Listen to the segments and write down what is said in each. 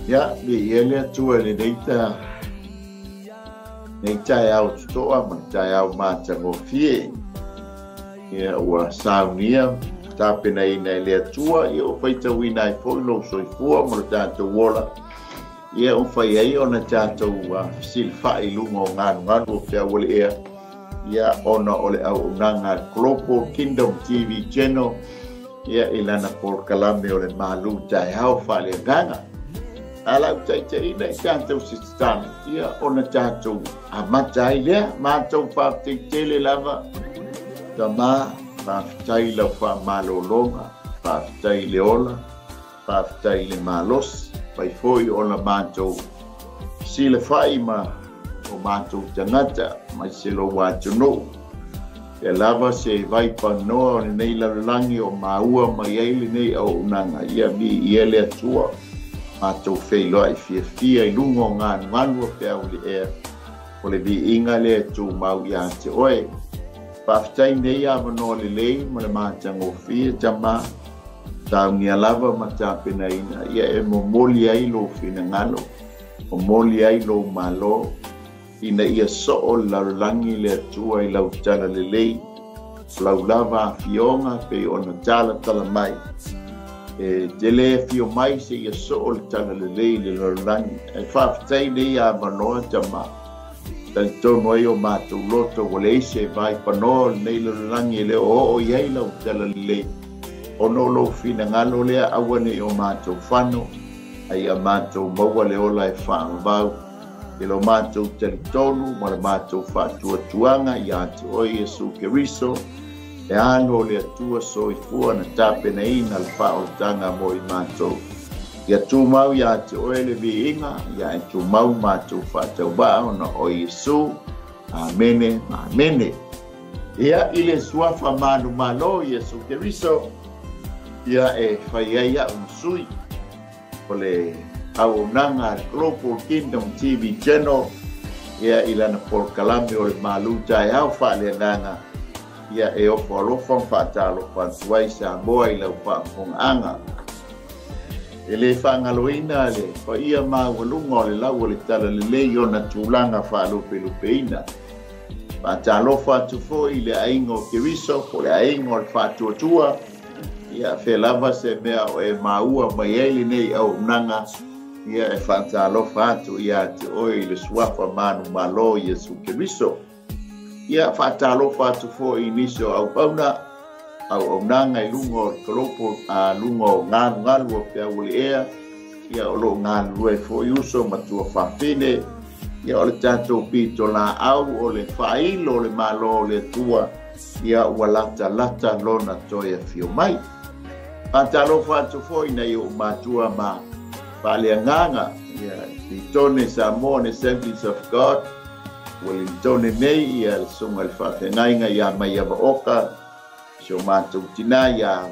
Ia, viia le Atua i lenei nei taeao totoa ma le taeao matagofie. Ia, ua saunia tapenaina e le Atua, ia ua faitauina ai foi lou soifua ma lo tatou ola. Ia, ua fai ai ona tatou fesilafai i luga o galugalu o feau o le ea. Ia, ona o le auaunaga Global Kingdom TV Channel, ia, i lana polokalame o le malu taeao faaleagaga. A lau taitaiina i tatou se tatalo, ia, ona tatou amata ai lea. Matou faafetai tele lava, Tama, faafetai lau faamalologa, faafetai i le ola, faafetai i le malosi, fai foi ona matou silafai ma o matou tagata mai se lou atunuu. Ia lava se vai panoa o lenei lalolagi o maua mai ai lenei auaunaga, ia viia le Atua. Matou feiloai fiafia i luga o galugalu o feau i le ea, o le viiga lea e tumau ia te oe. Faafetai nei avanoa lelei ma le matagofie, Tama, saunia lava ma tapenaina, ia e momoli ai lou finagalo, momoli ai lou malo, ina ia soo le lalolagi le Atua i lau tala lelei, lau lava afioga pei ona talatala mai. E te le afio mai se ia soo le tala lelei le lalolagi. E faafetai nei avanoa, Tama, talitonu ai o matou loto ua leai se vai panoa o lenei lalolagi e le oo i ai lau tala lelei. Ona o lou finagalo lea aua nei o matou fano, ai a matou maua le ola e faavavau. I lo matou talitonu ma le matou faatuatuaga ia te oe Iesu Keriso, e alo o le Atua soifua na tapenaina le faaolataga mo i matou. Ia tumau ia te oe le viiga, ia e tumau matou faatauvaa ona o Iesu. Amene ma amene. Ia, i le suafa manumalo Iesu Keriso, ia e fai ai au ma sui o le auaunaga Global Kingdom TV Channel, ia i lana polokalame o le malu taeao faaleagaga, ia e ofo alofa ma faatalofa atu ai Samoa i lau faafofogaaga. E le faagaloina le paia maualuga o le lau o le tala lelei ona tulaga faalupelupeina. Faatalofa atu foi i le aiga o Keriso, po le aiga o le faatuatua, ia fe lava se mea o e maua mai ai lenei auaunaga, ia e faatalofa atu ia te oe i le suafa manumalo Iesu Keriso. Ia faatalofa atu foi i nisi o auauna, auaunaga i luga o le kolopo, luga o galugalu o feau o le ea, ia o loo galulue foi uso ma tuafafine, ia o le tatou pito laau o le faailo o le malo o le Atua, ia ua lata lata lona toe afio mai. Faatalofa atu foi nai ou matua ma faaleagaga, ia Pitone Samoan Assemblies of God, ua lilitone nei ia le susuga i le faafeagaiga ia Maiava Oka, si o matou tina ia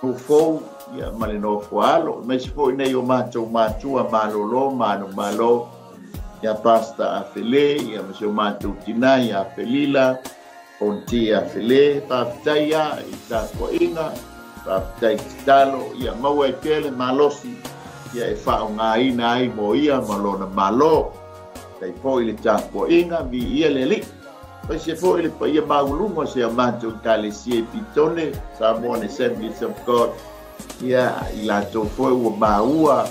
Tufou, ia ma le nofo alo, aemaise foi nei o matou matua malolo manumalo, ia Pasta Afele, ia ma si o matou tina ia Felila, Ponti Afele. Faafetai ia i tapuaiga, faafetai tatalo, ia maua ai pea le malosi, ia e faaaogaina ai mo ia ma lona malo. Tai foi le tapuaiga, viia le Alii. Aemaise foi le paia maualuga o si a matou Ekalesia i Pitone, Samoan Assemblies of God, ia i latou foi ua maua,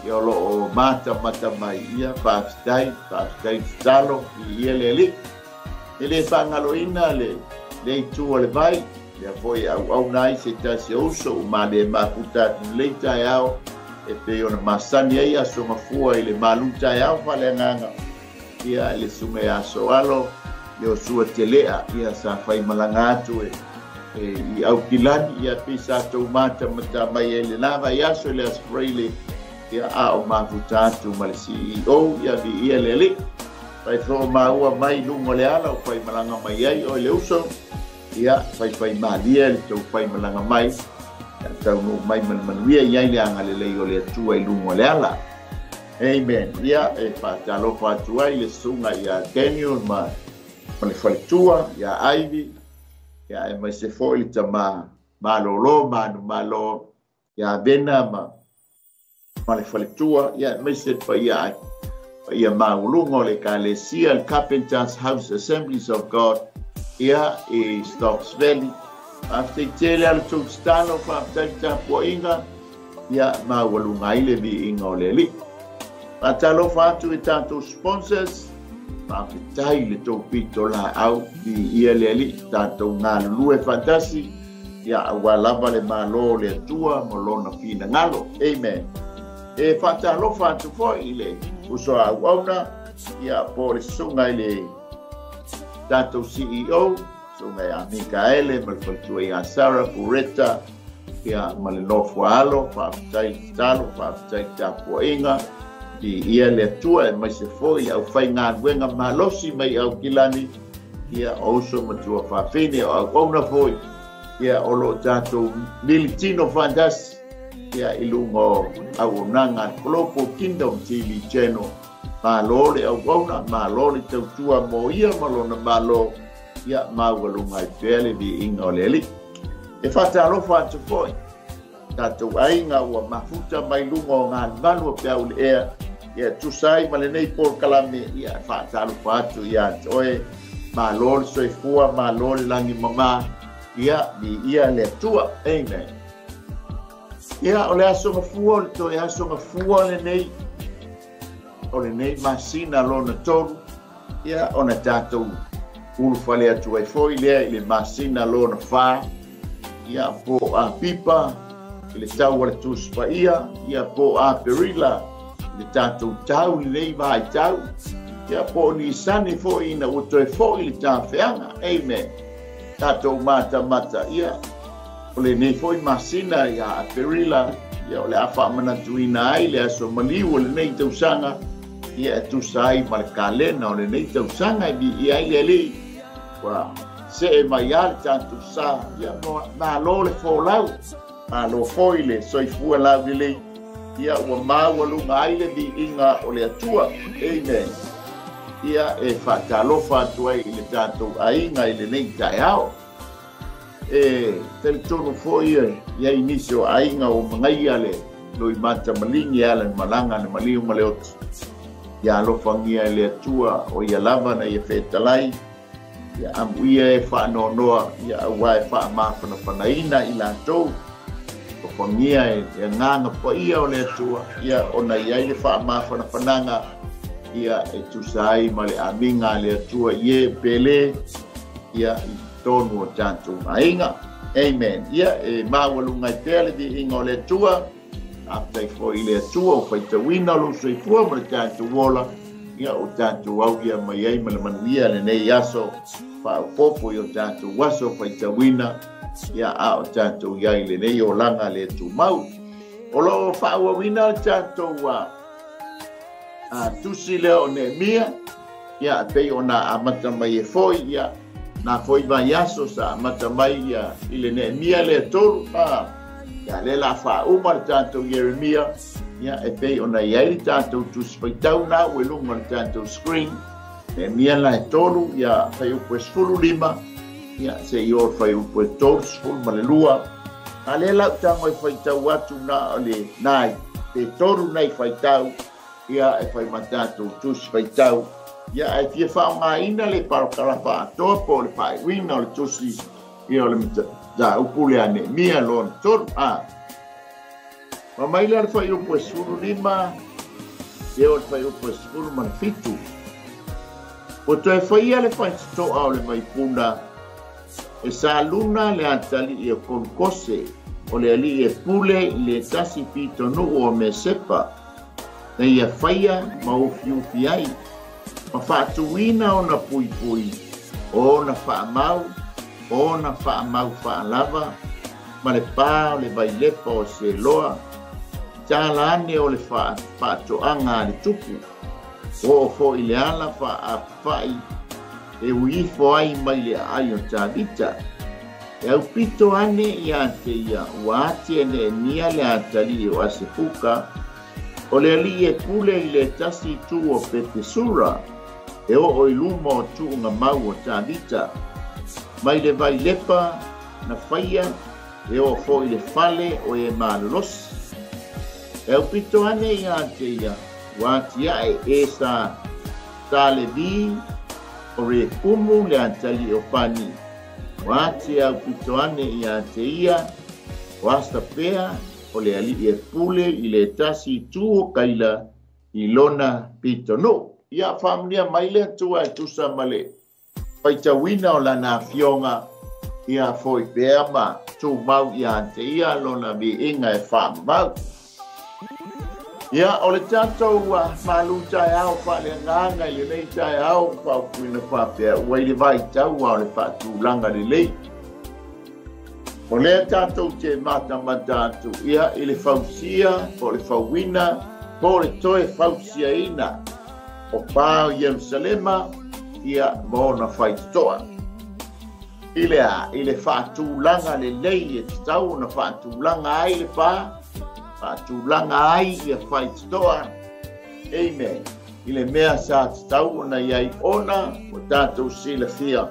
ia o loo matamata mai, ia faafetai, faafetai tatalo, viia le Alii. E le faagaloina le itu o le vai, lea foi e auauna ai se tasi o uso ua male mafuta atu lenei taeao, e pei ona masani ai aso mafua i le malu taeao faaleagaga, ia le susuga ia Soalo, Iosua Telea, ia sa fai malaga atu e i Aukilani, ia pei sa tou matamata mai ai le la vaiaso i le Aso Faraile, ia a o mafuta atu ma le CEO, ia viia le Alii. Fai fo maua mai luga o le ala o fai malaga mai ai o le uso, ia faifai malie le tou fai malaga mai, ia taunuu mai ma le manuia i ai le agalelei o le Atua i luga o le ala. Amen. Ia e faatalofa atu ai le susuga ia Daniel ma le faletua ia Ivy, ia aemaise foi le tama malolo manumalo ia Vena ma Ma le faletua, ia aemaise le paia ai paia maualuga o le Ekalesia, le Carpenters House Assemblies of God, ia i Stocks Valley. Faafetai tele a le tou tatalo, faafetai le tapuaiga, ia maualuga ai le viiga o le Alii. Faatalofa atu i tatou sponsors, faafetai le tou pito laau, viia le Alii, tatou galulue faatasi, ia aua lava le Malo o le Atua ma lona finagalo. Amen. E faatalofa atu foi i le uso a auauna, ia po o le susuga i le tatou CEO, susuga ia Mikaele ma le faletua ia Sarah Pureta, ia ma le nofo alo, faafetai le tatalo, faafetai le tapuaiga, viia le Atua, aemaise foi le aufaigaluega malosi mai Aukilani, ia o uso ma tuafafine, o auauna foi, ia o lo o tatou militino faatasi, ia i luga o auaunaga a le Global Kingdom TV Channel. Malo le auauna, malo le tautua mo ia ma lona malo, ia maualuga ai pea le viiga o le Alii. E faatalofa atu foi tatou aiga ua mafuta mai luga o galumalu o peau le ea, ia tusa ai ma lenei polokalame, ia e faatalofa atu ia te oe, malo le soifua, malo le lagi mama, ia viia le Atua. Amen. Ia o le aso gafua, o le toe aso gafua lenei o lenei masina lona tolu, ia ona tatou ulufale atu ai foi lea i le masina lona fa, ia po o Apipa i le tau o le Tusi Paia, ia po o Aperila i le tatou tau lenei vaitau, ia po o Nisani foi ina ua toe foi le tafeaga. Amen. Tatou matamata, ia o lenei foi masina ia Aperila, ia o le a faamanatuina ai le aso maliu o lenei tausaga, ia e tusa ai ma le kalena o lenei tausaga e viia ai le Alii. Ua see mai a le tatou sa, ia malo le folau, malo foi le soifua laulelei, ia ua maualuga ai le viiga o le Atua. Amen. Ia e faatalofa atu ai i le tatou aiga i lenei taeao. E talitonu foi i ai nisi o aiga ua magaia le loimata maligi e ala i malaga le maliu ma le oti. Ia alofagia e le Atua o ia lava na ia fetalai, ia amuia e faanoanoa, ia aua e faamafanafanaina i latou. Alofagia e le agaga paia o le Atua, ia ona i ai le faamafanafanaga, ia e tusa ai ma le amiga a le Atua i e pele, ia i tonu o tatou aiga. Amen. Ia e maualuga ai pea le viiga o le Atua. Faafetai foi i le Atua ua faitauina lou soifua ma le tatou ola, ia o tatou aulia mai ai ma le manuia lenei aso faaopoopo i o tatou aso faitauina, ia a o tatou i ai i lenei olaga le tumau. O lo o faaauauina le tatou tusi lea o Nehemia, ia pei ona amata mai e foi, ia na foi vaiaso sa amata mai ia i le Nehemia lea tolu, ia le la faauma le tatou Ieremia, ia e pei ona i ai le tatou tusi faitau na ua i luga o le tatou screen. Nehemia la e tolu, ia fuaiupu e 15, ia seia oo i le fuaiupu e 32. A lea la ou tago e faitau atu na o le nai pe tolu nai faitau, ia e fai ma tatou tusi faitau, ia ae fia faaaogaina le parakarafa atoa po o le faaiuina o le tusi, ia o le mataupu lea a Nehemia lona tolu. Ma mai lea le fuaiupu e 15, ia o le fuaiupu e 17. Ua toe faia le faitotoa o le vaipuna e Saluna le atalii o Kolukose, o le alii e pule i le tasi pitonuu o Mesepa, na ia faia ma ufiufi ai, ma faatuina ona puipui, o ona faamau, o ona faamau faalava, ma le pa o le vailepa o Seloa, tala ane o le faatoaga a le tupu, oo foi le ala faaapafai e ui ifo ai mai le aai o Tavita. E aupito ane ia te ia, ua ati e Neemia le atalii o Asepuka, o le alii e pule i le tasi itu o Petesura, e oo i luma o tuuga mau o Tavita, mai le vailepa na faia e oo foi le fale o e malolosi. E aupito ane iā te ia, ua atiae e sa Levi o Rekumu le atali o Pani. Ua ati aupito ane iā te ia, o Asapea o le ali'i e pule i le tasi itu o Kaila i lona pitonuu. Ia faamanuia mai le Atua e tusa ma le faitauina o lana afioga ia foi pea ma tumau ia te ia lona viiga e faamamau. Ia o le tatou malu taeao faaleagaga i lenei taeao faaupuina faapea ua i le vaitaua o le faatulaga lelei. O lea tatou te matamata atu ia i le fausia po o le fauina po o le toe fausiaina o pā o Ierusalema ia ma ona faitotoa. I le a, i le faatulaga lelei e tatau ona faatulaga ai le pā, faatulaga ai ia faitotoa. Amen. I le mea sa tatau ona iai ona ua tatou silafia.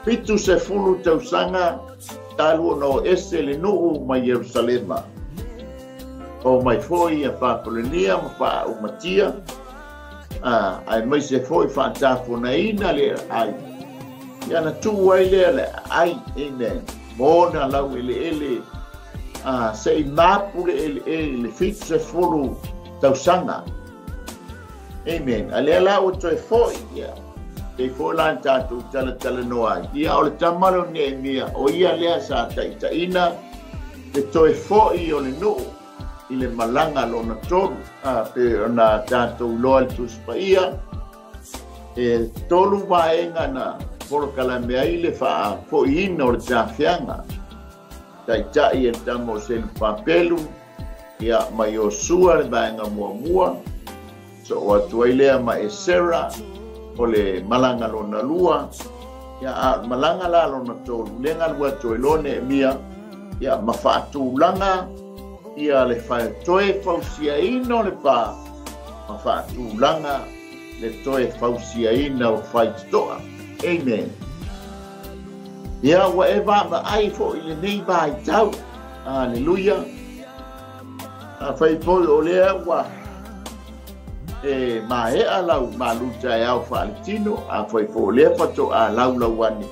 70 tausaga talu ona o ese le nuu mai Ierusalema. O mai foi ia Papulenia ma faaumatia, ai mai se foi faatafonaina le ai. Ia na tuu ai lea le ai, amen. Mona lau eleele, se i mapu le eleele le 70 tausaga. Amen. A lea la ua toe foi, ia. Te foi la tātou talatalanoa ai. Ia o le tama leo Neemia, o ia lea sa taitaina le toe foi o le nuu i le malaga lona tolu. Pe ona tātou loa le Tusi Paia, e tolu vaega na polokalame ai le faafoiina o le tafiaga. Taitai e le tama o Selupapelu, ia ma Iosua le vaega muamua, so o atu ai lea ma Esera o le malaga lona lua, ia a malaga la lona tolu, le galua atu ai loa Neemia, ia ma faatulaga ia le toe fausiaina o le pā, ma faatulaga le toe fausiaina o faitotoa. Amen. Ia ua e vaavaai foi i lenei vaitau. Aleluia. Afai foi o lea ua e maea lau malu taeao faaletino, afai foi o lea faatoa laulau ane.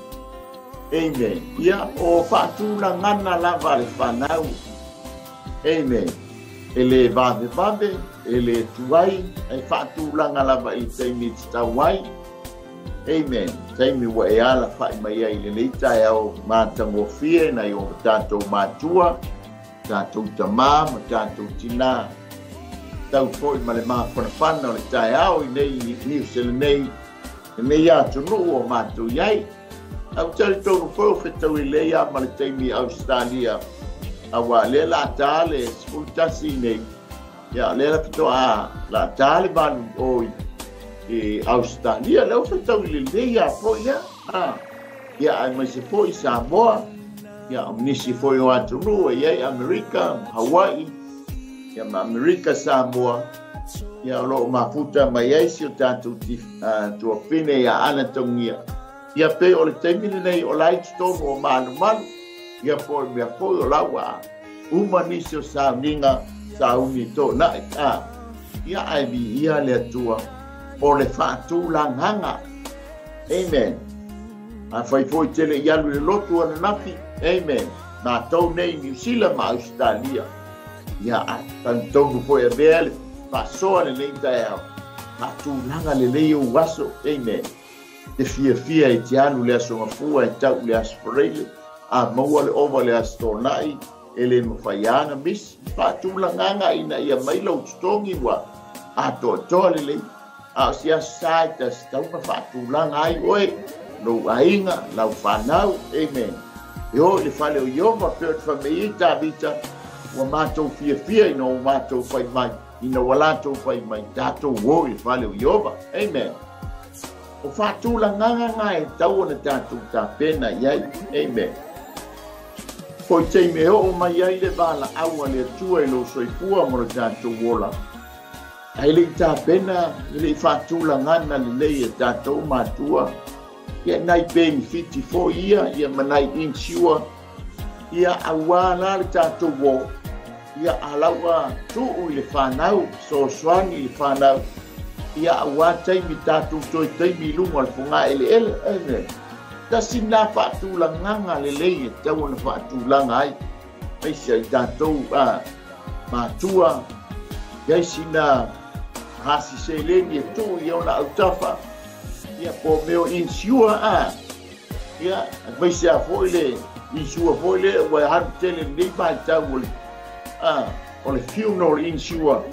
Amen. Ia o faatulagana lava le fanau. Amen. E le vavevave, e le tuai, e faatulaga lava i le taimi e tatau ai. Amen. Taimi ua e ala fai mai ai lenei taeao matagofie nai o tatou matua, tatou tamā ma tatou tinā. Tau foi ma le mafanafana o le taeao i nei Niu Sila nei, lenei atunuu o matou iai. Au talitonu foi o fetau i lea ma le taimi i Australia, auā lea la tā le 11 nei, ia lea la fetoa la tā le 8 o i Australia, lea o fetau i lenei a foi lea. Ia ai mai se foi Samoa, ia o nisi foi o atunuu e iai Amerika, Hawaii, ia ma Amerika Samoa, ia o loo mafuta mai ai si o tatou tuafine ia Ana Tongia. Ia pe o le taimi lenei o lai totonu o malumalu, ia po mea foi o lau uma nisi o sauniga sauni toonai. Ia ai vi ia le Atua o le faatulagaga. Amen. Afai foi tele i alu i le lotu ananafi. Amen. Matou nei Niu Sila ma Australia. Ia talitonu foi avea le faasoa lenei taeao. Faatulaga lelei ou aso. Amen. Te fiafia e te alu le aso gafua e tau le aso Faraile, a maua le ova le aso Toonai, e le mawhai ana misi. Faatulagaga ina ia mai lau totogi ua atoatoa lelei. A o si aso sa e tasi tauna faatulaga ai oe, lou aiga, lau whanau. Amen. E o i le fale o Iova, pe o te whamei i Tavita, ua mātou fiafia ina o mātou whai mai, ina ua latou whai mai, tātou o i le fale o Iova. Amen. O faatulagaga ngā e tau ona tātou tapena i ai. Amen. Foi te me o mai ai le vala aua le Atua i lou soifua mo le tātou ola. Ai le tapena, i le faatulagana lelei e tātou matua. Ia nai benefiti foi ia, ia manai insure, ia auā la le tātou o. Ia alaua tuu i le whanau, sosoani i le whanau. Ia aua taimi tātou toi taimi i lunga o le funga ele ele. Amen. Tasi nā whaatulanganga le lei e tau na whaatulanga ai. Aisi ai tātou mātua. Iai sina hasi seleni e tuu i ona autafa. Ia po meo insure a. Ia, maise a foi le insure foi le ua haru tele nei mai tau o le o le funeral insure.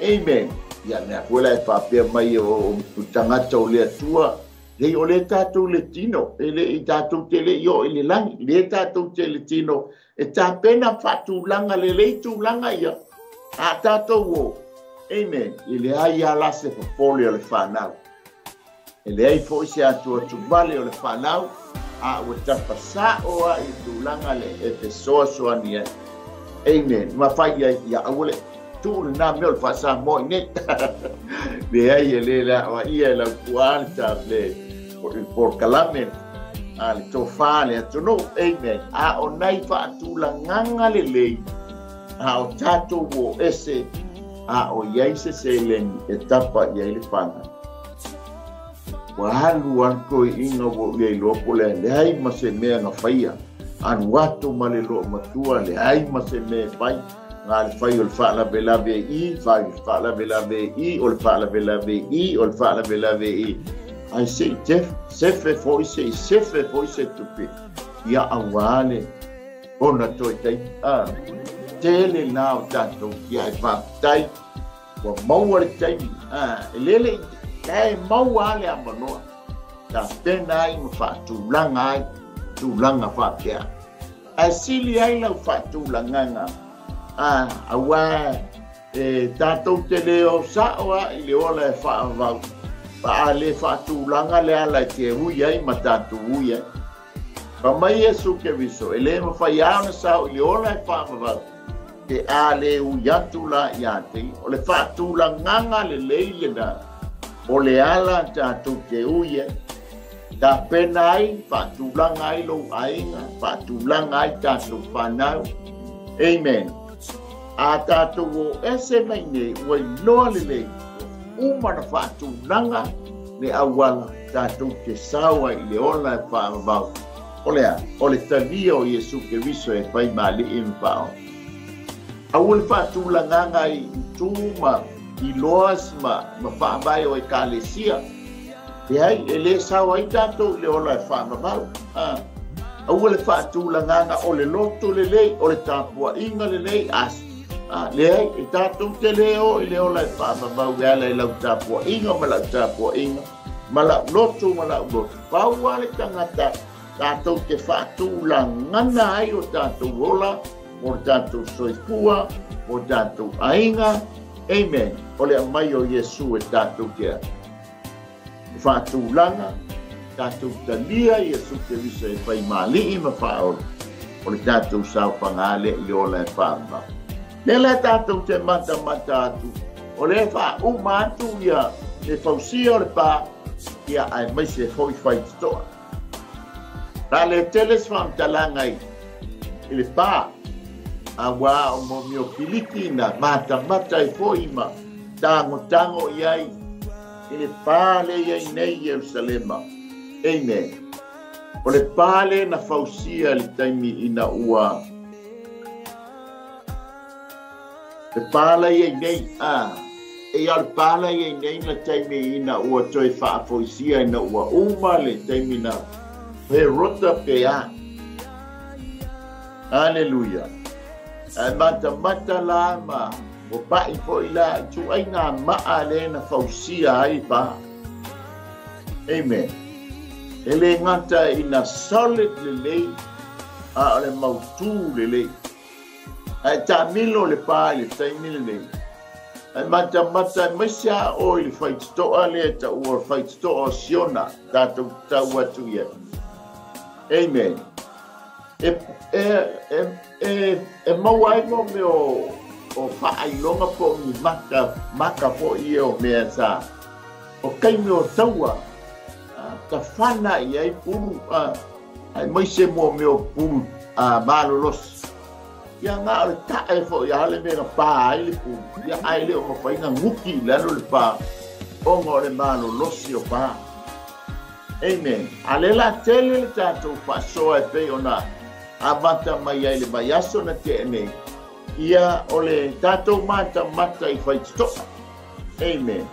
Amen. Ia mea foi la e whapea mai o tangata o le atua. Lei o le tātou le tino, e le i tātou te le i o i le langi, le tātou te le tino, e tāpena whaatulanga le lei tūlanga ia, a tātou o. Amen. I le ai ala se whapole o le whanau. E le ai foi se atu atu vale o le whanau, a ua tapasa oa i tūlanga le e te soa soa ni ai. Amen. Ma whai ia ia awale. Tū nā mea o le whaasa moi nei. Le ai e le la o ia e lau puan ta le o le porkalame a le tōwha le atono. Amen. A o nei whaatulanganga le lei. A o tātou o ese. A o iai se seleni e tapa ia i le whana. Wa halu anko i inga wo ia i lopo le leai ma se mea nga whaia. Anu atu ma le loa matua le ai ma se mea whai. Ngā le whai o le whaalavelave i, whai o le whaalavelave i, o le whaalavelave i, o le whaalavelave i. Ai se i tef, sefe foi se i sefe foi se tupe. Ia awale, ona toi tai. Tele nā o tātou ki ai whātai, ua maua le taimi. E lele i, e maua ale a manoa. Tā pena ai ma whaatulanga ai, tūlanga whāpea. Ai sili ai lau whaatulanganga. Aua e tātou te leo sao a i le ola e whaavau. Pa a le whaatulanga le ala e te hui ai ma tātou hui ai. Pa mai e suke viso, e le mawhai aona sao i le ola e whaavau. Te a le ui atu la ia te, o le whaatulanganga le leile na. O le ala tātou te hui ai. Tā pena ai, whaatulanga ai lou ainga, whaatulanga ai tātou whanau. Amen. A tātou o ese mai nei, ua iloa le lei, uma na whaatulanga le awala tātou te sawa i le ola e whaavau. O lea, o le talia o Iesu Keriso e whai maali e mwhao. Aua le whaatulanganga i tū ma i loas ma whaavai o e kalesia. Te ai, e le sawa i tātou i le ola e whaavau. Aua le whaatulanganga o le loto le lei, o le tāpua inga le lei, as. Le ai, e tātou te leo i le ola e whaavau e ala i lau tāpua inga ma lau tāpua inga. Ma lau loto ma lau loto. Paua le tangata tātou te whaatulangana ai o tātou ola, o tātou soifua, o tātou ainga. Amen. O le amai o Iesu e tātou te whaatulanga, tātou talia Iesu te visa e whai maali'i ma whaola. O le tātou saupangale i ola e whaavau. Le le tātou te mata mata atu. O le wha uma atu ia e fausia o le pā, ia ai mai se foi whai titoa. Rā le teles whamtalanga i le pā, a wā o mō mio piliki na mata mata i foi ma tango tango i ai i le pā le iai nei Jerusalema. Amen. O le pā le na fausia le taimi ina ua. Le pāla iai nei, e ia le pāla iai nei na taimi ina ua toi whaafoisia ina ua uma le taimi na he rota pe a. Hallelujah. Ai mata mata la ma o pai foi la tu ai ngā maa le na fausia ai pā. Amen. E le ngata ina solid le lei, a o le mautu le lei. Ai tā milo le pā i le taimi le lei. Ai mata mata maisia o i le whaititoa le ta ua whaititoa o Siona, tātou tau atu ia. Amen. E maua ai mo me o whaailonga po mi maka po i o mea sa. O kaimi o taua, ta whana i ai puru, ai maise mo me o puru malolosi. Ia na o le tae foʻi a le mea na pā ai le pulu, ia ae le o mafai ona guti i lalo le pā ona o le malolosi o pā. Amen. A le la tele le tatou faasoa e pei ona amata mai ai le vaiaso na tea nei, ia o le tatou matamata i faitotoa. Amen.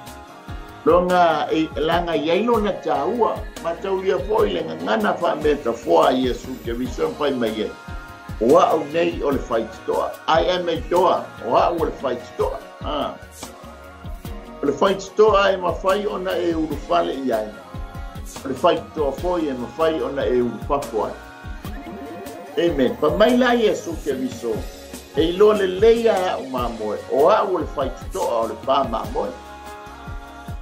Lona e laga i ai lona tāua, mataulia foi le gagana faametafoa a Iesu Keriso na fai mai ai, O a'u nei o le faitotoa. I am a door. O a'u o le faitotoa. Ah. O le faitotoa e mafai ona e ulufale i ai. O le faitotoa foi e mafai ona e ulufafo ai. Amen. Fai mai la Iesu Keriso, E iloa lelei lava e a'u mamoe, o a'u o le faitotoa o le pā mamoe.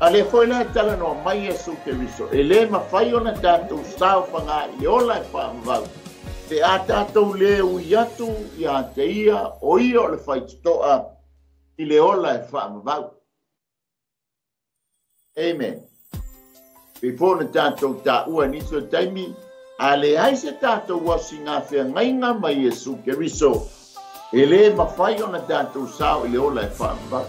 A lea foi la e talanoa mai Iesu Keriso, e lē mafai ona tatou saofaga i le ola e faavavau, pe a tatou lē ui atu ia te ia, o ia o le faitotoa i le ola e faavavau. Amen. Pei foi ona tatou taua i nisi o taimi, a leai se tatou asiga feagaiga ma Iesu Keriso, e lē mafai ona tatou sao i le ola e faavavau.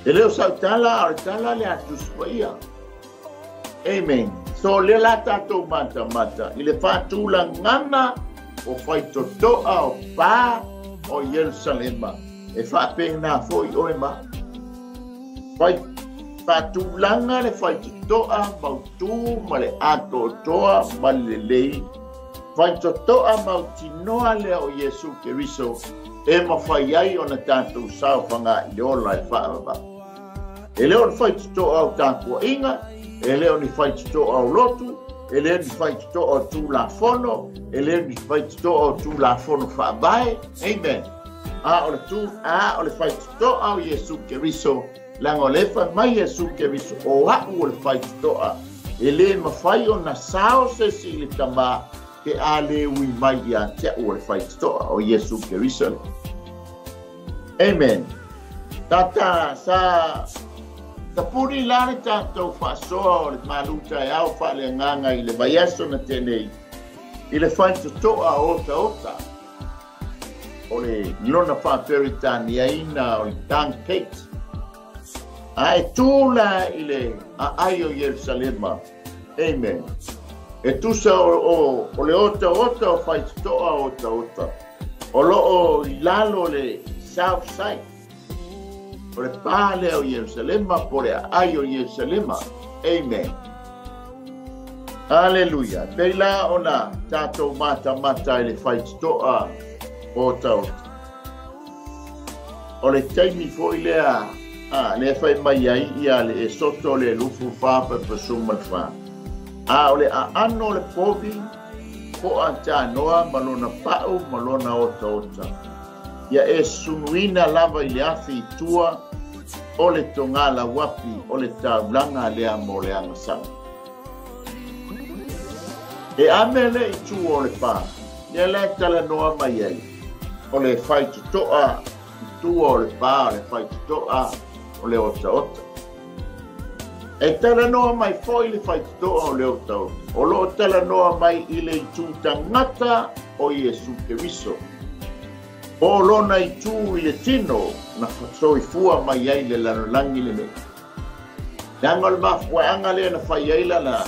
E le o sau tala, a o le tala le a Tusi Paia. Amen. So lea la tatou matamata i le faatulagaga o faitotoa o pā o Ierusalema, e faapena foi oe ma au. Faatulaga le faitotoa mautū ma le atoatoa ma le lelei, faitotoa mautinoa lea o Iesu Keriso e mafai ai ona tatou saofaga i le ola e faavavau. E le o le faitotoa o tapuaiga, e le o ni faitotoa o lotu, e le o ni faitotoa o Tulafono, e le o ni faitotoa o Tulafono faavae. Amen. A o le tu, a o le faitotoa o Iesu Keriso, leaga o lea e fai mai Iesu Keriso, o a'u o le faitotoa, e lē mafai ona sao se isi i le Tamā pe a lē ui mai ia te a'u o le faitotoa, o Iesu Keriso lea. Amen. Tata sa tapuni la le tatou faasoa o le malu taeao faaleagaga i le vaiaso na tea nei i le faitotoa otaota o le lona faa-Peretaniaina o le Dung Gate. A e tū la i le aai o Ierusalema. Amen. E tusa o, o, o le otaota o faitotoa otaota o lo o i lalo o le south side o le pā lea o Ierusalema po o le aai o Ierusalema. Amen. Aleluia. Pei la ona tatou matamata i le faitotoa otaota. O le taimi foi lea a lea fai mai ai ia le Esoto le 24 paepaesumu ma le 4. A o le aano o le povi po'a tanoa ma lona pa'u ma lona otaota. Ia e sunuina lava i le afi i tua o le togala uafi o le taulaga lea mo le agasala. E ame le i tua o le pā, lea la e talanoa mai ai, o le faitotoa i tua o le pā o le faitotoa o le otaota. E talanoa mai foi le faitotoa o le otaota, o lo o talanoa mai i le itu tagata o Iesu Keriso. O lona itu i le tino na soifua mai ai le lalolagi lenei. Leaga o le mafuaaga lea na fai ai lana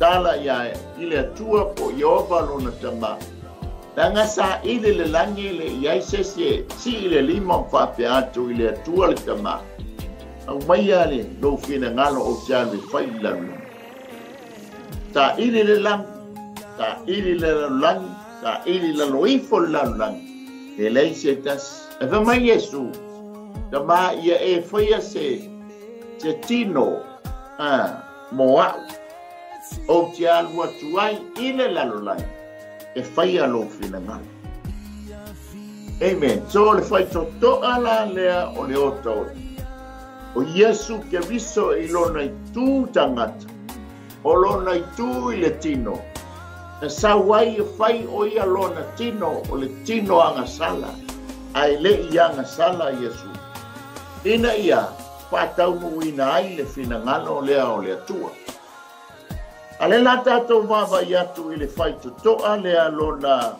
tala ia i le Atua po o Ieova lona Tama, leaga saili le lagi e le i ai se isi e sii le lima ma faapea atu i le Atua le Tama, Aumaia le lou finagalo ou te alu e fai i le lalolagi. Saili le lagi, saili le lalolagi, saili i lalo ifo le lalolagi, e leai se tasi. Ae fai mai Iesu, Tama, ia e faia se se tino a mo a'u, ou te alu atu ai i le lalolagi e faia lou finagalo. Amen. So o le faitotoa la lea o le otaota. O Iesu Keriso i lona itu tagata, o lona itu i le tino, na sau ai e fai o ia lona tino o le tino agasala, a e le i agasala Iesu, ina ia faataunuuina ai le finagalo lea o le Atua. A lea la tatou vaavaai atu i le faitotoa lea lona.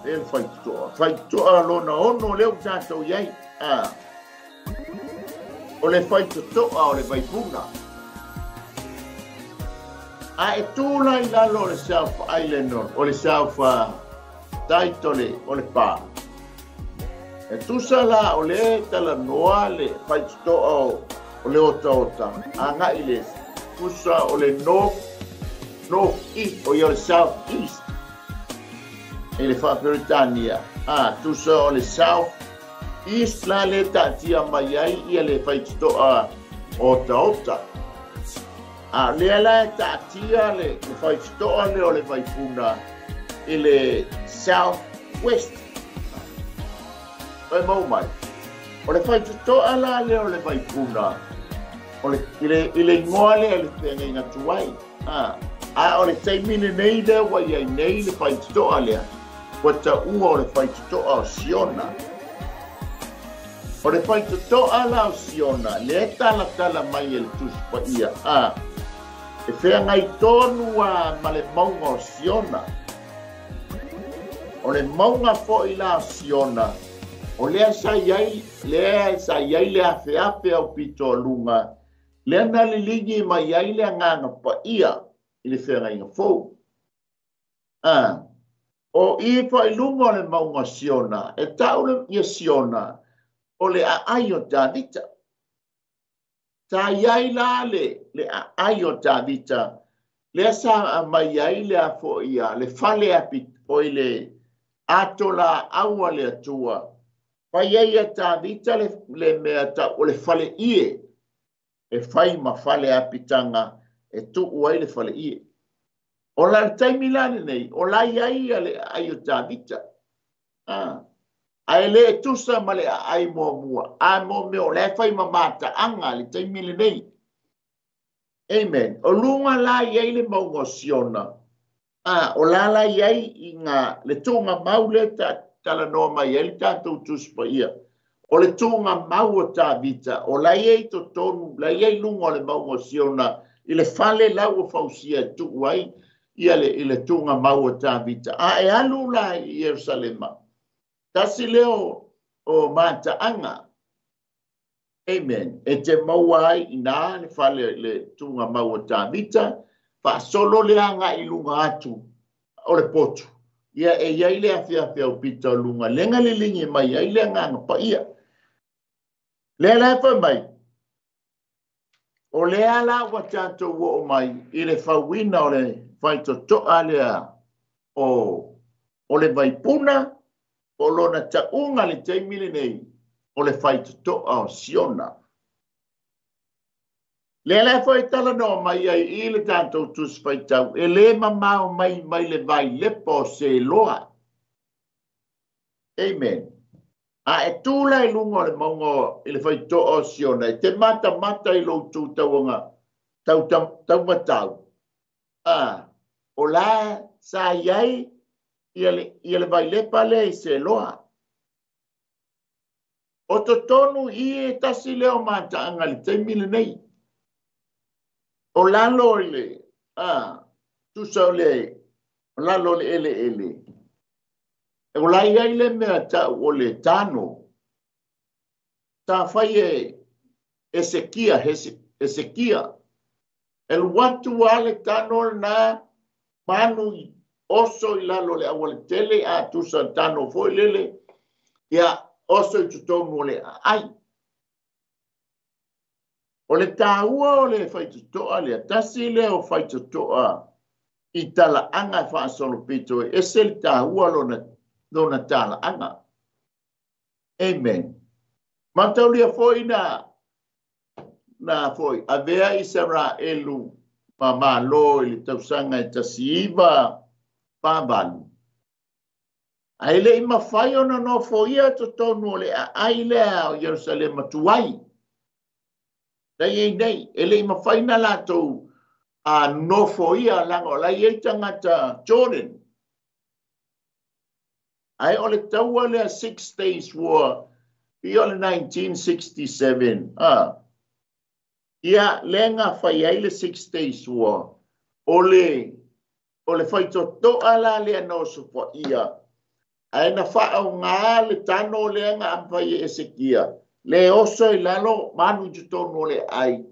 E le faitotoa. Faitotoa lona 6 lea ua tatou i ai. O le faitotoa o le Vaipuna. A e tu la i lalo o le South Island, o le South Title o le pa. E tusa la o le talanoa le faitotoa o le otaota. Agai le tusa o le North East, o ia o le South East. E le Faaperetania. Tusa o le South East la le taatia mai ai ia le faitotoa otaota. A lea la e taatia le faitotoa le o le Vaipuna i le South West. E mau mai. O le faitotoa la le o le Vaipuna, o le, i le ingoa lea le feagaiga tuai. A o le taimi lenei lea ua iai nei le faitotoa lea, ua taua o le faitotoa o Siona. O le faitotoa la o Siona, lea talatala mai e le Tusi Paia. E feagai tonu ma le mauga o Siona. O le mauga foi la o Siona, o lea sa iai, le afeafe au pito o luga, lea na liligi mai ai le agaga paia i le feagaiga fou. O i faailuga o le mauga o Siona, e tau le ia Siona, o le aai o Tavita. Sa iai la le aai o Tavita, lea sa aumai ai le afoia, le fale api, o i le ato la aua le Atua. Fai ai a Tavita le mea tau o le fale ie, e fai ma fale apitaga, e tuu ai le fale ie. O la le taimi la lenei, o la iai ia le aai o Tavita. Ae le e tusa ma le aai muamua. A mo mea o le fai ma mataaga le taimi lenei. Amen. O luga la iai le mauga o Siona. O la la iai i ngā, le tūnga mau le talanoa mai ai le tatou Tusi Paia. O le tūnga mau o Tavita, o la iai totonu, la iai luga o le mauga o Siona, i le fale lau o fausia e tuu ai, ia le, i le tūnga mau o Tavita. A e alu la i Ierusalema, tasi leo o mataaga. Amen. E te maua ai i nā le fale le tūnga mau o Tavita, faasolo le aga i luga atu o le potu. Ia e iai le afeafe au pita o luga, lenga le lingi mai ai le agaga paia. Lea la e fai mai, o lea la ua tatou oo mai i le fauina o le faitotoa lea o le Vaipuna, o lona tauga le taimi lenei, o le faitotoa o Siona. Lea la foi talanoa mai ai i le tatou Tusi Faitau, e le mamao mai mai le vailepa o Seloa. Amen. A e tu la i luga o le mauga i le faitotoa o Siona, e te matamata i lou tu tauaga, taumatau. O la sa iai ia le vailepa lea i Seloa. O totonu i e tasi lea o mataaga le taimi lenei. O lalo i le, tusa o le, o lalo o le eleele. O la iai le mea tau o le tano. Sa fai e Esekia, Esekia. E luatu a le tano lena manu i oso i lalo le aualetele, a tusa tano foi lele, ia oso i totonu o le aai. O le tāua o le faitotoa lea, tasi lea o faitotoa i talaaga e faasolopito e ese le tāua lona talaaga. Amen. Mataulia foi na foi avea Isaraelu ma malo i le tausaga e 1948. Ae le i mafai ona nofoia totonu o le aai lea o Ierusalema tuai. Lai ei nei, e le i mafai na latou nofoia laga o lai ei tagata Jordan. Ae o le taua lea 6 Days War i o le 1967. Ia le nga fai ai le 6 Days War o le faitotoa la lea na osofaia Ae na faaaoga le tano lea na aumai e Esekia, le oso i lalo ma alu i totonu o le aai.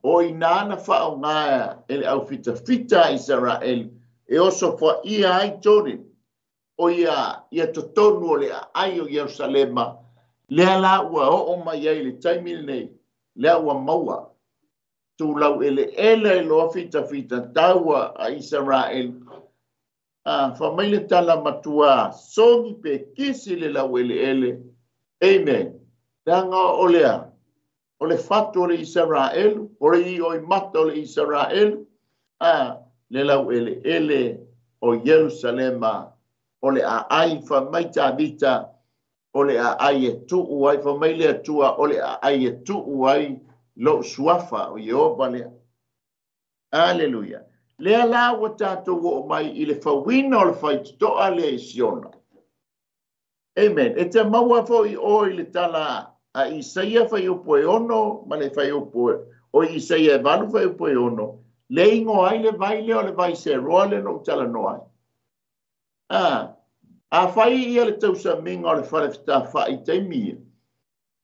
O i ina na faaaoga e le aufitafita a Isaraelu e oso faia ai Jordan, o ia totonu o le aai o Ierusalema, lea la ua oo mai ai i le taimi lenei, lea ua maua tulau eleele i loa fitafita taua a Isaraelu. Fai mai le tala matua, sogi pe kisi le laueleele. Amen. Leaga o lea, o le fatu o le Isaraelu, o le ioimata o le Isaraelu, le laueleele o Ierusalema, o le aai, fai mai Tavita, o le aai e tuu ai, fai mai le Atua, o le aai e tuu ai lou suafa o Ieova lea. Aleluia. Lea la ua tatou oo mai i le fauina o le faitotoa lea i Siona. Amen. E te maua foi oe i le tala a Isaia fuaiupu e 6 ma le fuaiupu o Isaia e 8 fuaiupu e 6, le igoa ai le vai lea o le vai Seroa lea na ou talanoa ai. A fai ia le tausamiga o le fale fetafai i taimi ia,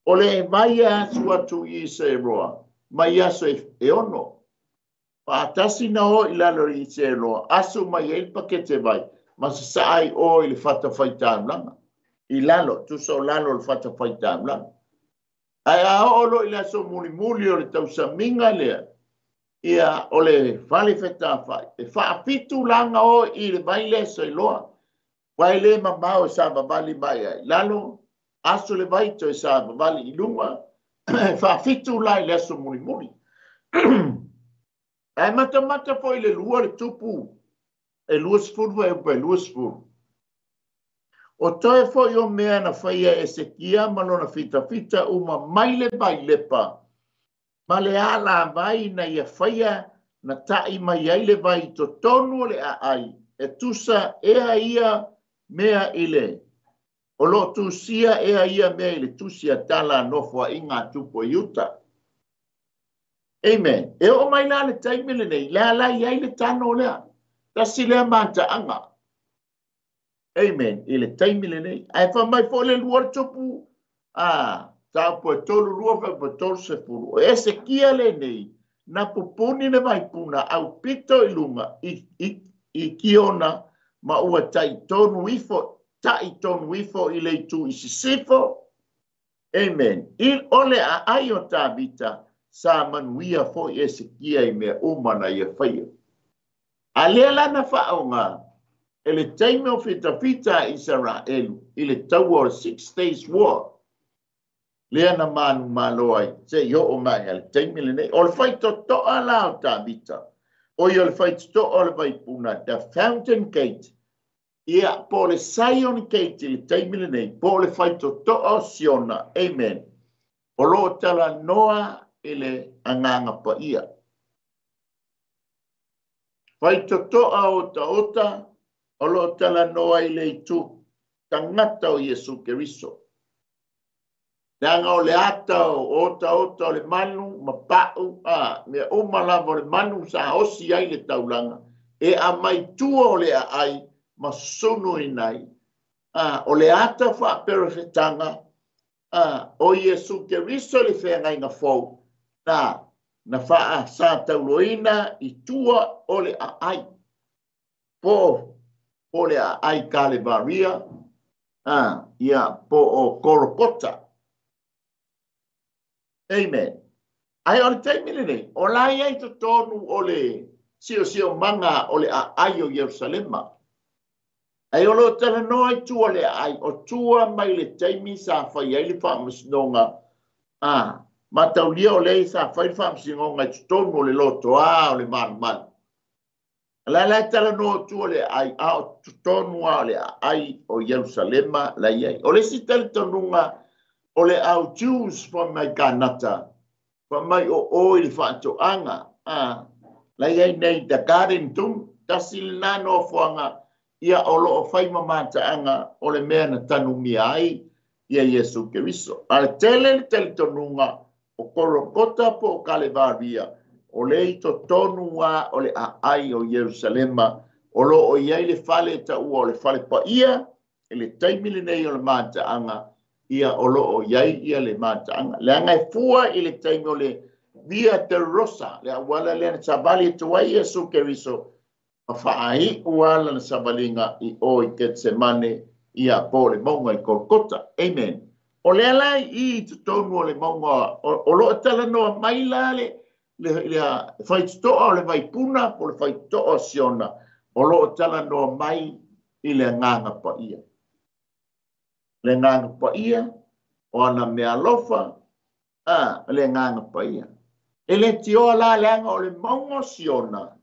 o le vai e asu atu i Seroa mai aso e 6. Faatasi na o i lalo i Seroa, asu mai ai le pakete vai, ma sasaa ai o i le fatafaitaulaga. I lalo, tusa o lalo o le fatafaitaulaga. Ae a oo loa i le aso mulimuli o le tausamiga lea, ia o le fale fetafai, e faafitu laga o i le vai lea Seroa, vai le mamao e savavali mai ai. Lalo, aso le vai toe savavali i luga, faafitu la i le aso mulimuli. Ae matamata foi le lua le tupu e 20 e upa e 20. O toe foi o mea na faia e Esekia ma lona fitafita uma mai le vai lepa, ma le ala vai na ia faia na tai mai ai le vai totonu o le aai, e tusa ea ia mea i le, o lo tusia ea ia mea i le tusi a tala nofo a inga tupu e Iuta. Amen. E oo mai la le taimi lenei, le ala i ai le tano lea. Tasi lea mataanga. Amen. I le taimi lenei. Ae fai mai foi le lua le tupu, taupu e 3 lua fai po e 30. O Esekia lenei, na pupuni le vaipuna au pito i luga i Kiona, ma ua tai tonu ifo i le itu i sisifo. Amen. I ole a ai o Tavita, sa manuia foi Esekia i mea uma na ia faia. A lea la na faaaoga e le taimi o fitafita a Isaraelu i le taua o le 6 Days War, lea na manumalo ai seia oo mai a le taimi lenei. O le faitotoa la o Tavita, o ia o le faitotoa o le vaipuna, the Fountain Gate, ia po o le Zion Gate i le taimi lenei, po o le faitotoa o Siona. Amen. O lo o talanoa i le agaga paia. Faitotoa o taota, o lo o talanoa i le itu tagata o Iesu Keriso. Leaga o le ata o otaota o le manu, ma pau, mea uma lava o le manu sa osi ai le taulaga, e aumai tua o le aai ma sunu inai. O le ata faaperefetaga, o Iesu Keriso le feagaiga fou, na faasatauloina i tua o le aai. Po le aai Kalevaria, ia po o Korokota. Amen. Ae o le taimi lenei, o la i ai totonu o le siosiomaga o le aai o Ierusalema. Ae o lo talanoa i tua o le aai, o tua mai le taimi sa fai ai le faamasinoga, mataulia o lea sa fai le faamasinoga i totonu o le lotoa o le malumalu. La la talanoa tua o le aai, a o totonu a o le aai o Ierusalema la i ai. O le isi talitonuga o le au Jews fai mai Kanata, fai mai o o i le faatoaga, la i ai nei the Garden Tomb, tasi lena nofoaga, ia o lo o fai ma mataaga o le mea na tanumia ai ia Iesu Keriso. A le tele le talitonuga o Korokota po o Kalevaria, o le i totonu a o le aai o Ierusalema, o lo o i ai le fale taua o le fale paia, I le taimi lenei o le mataaga ia o loo iai ia le mataaga leaga e fua i le taimi o le Via Dolorosa le auala lea na savali atu ai Iesu Keriso ma faaiu ala na savaliga i o i Ketsemane ia po o le mauga i Kolokota. Amen. O lea la i i totonu o le mauga o loo talanoa mai la le faitotoa o le vaipuna po o le faitotoa o Siona o loo talanoa mai i le agaga paia. Le agaga paia o ana meaalofa a le agaga paia. E le tioa la leaga o le mauga o Siona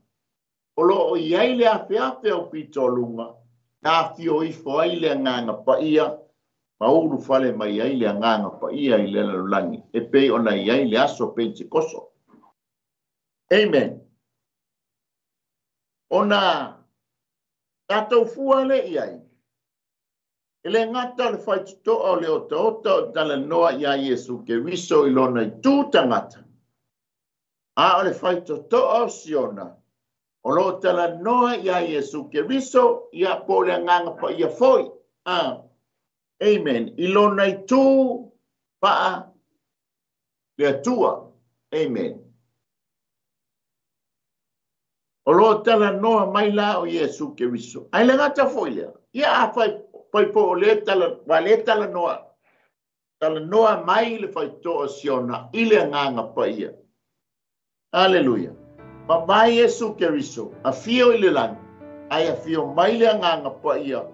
o loo iai le afeafe o pitoluga na afio ifo ai le agaga paia ma ulufale mai ai le agaga paia i le lalolagi e pei ona iai le aso Pentekoso. Amen. Ona tatou fua le iai e le gata o le faitotoa o le otaota o talanoa ia Iesu Keriso i lona itu tagata, a o le faitotoa o Siona o loo talanoa ia Iesu Keriso ia po o le agaga paia foi. Amen. I lona itu paa le Atua. Amen. O loo talanoa mai la o Iesu Keriso. Ai le gata foi lea. Ia a fai fai po o le tala wa le talanoa talanoa mai le faitotoa o Siona i le agaga paia. Aleluia. Ma mai Iesu Keriso afio i le lagi ai afio mai le agaga paia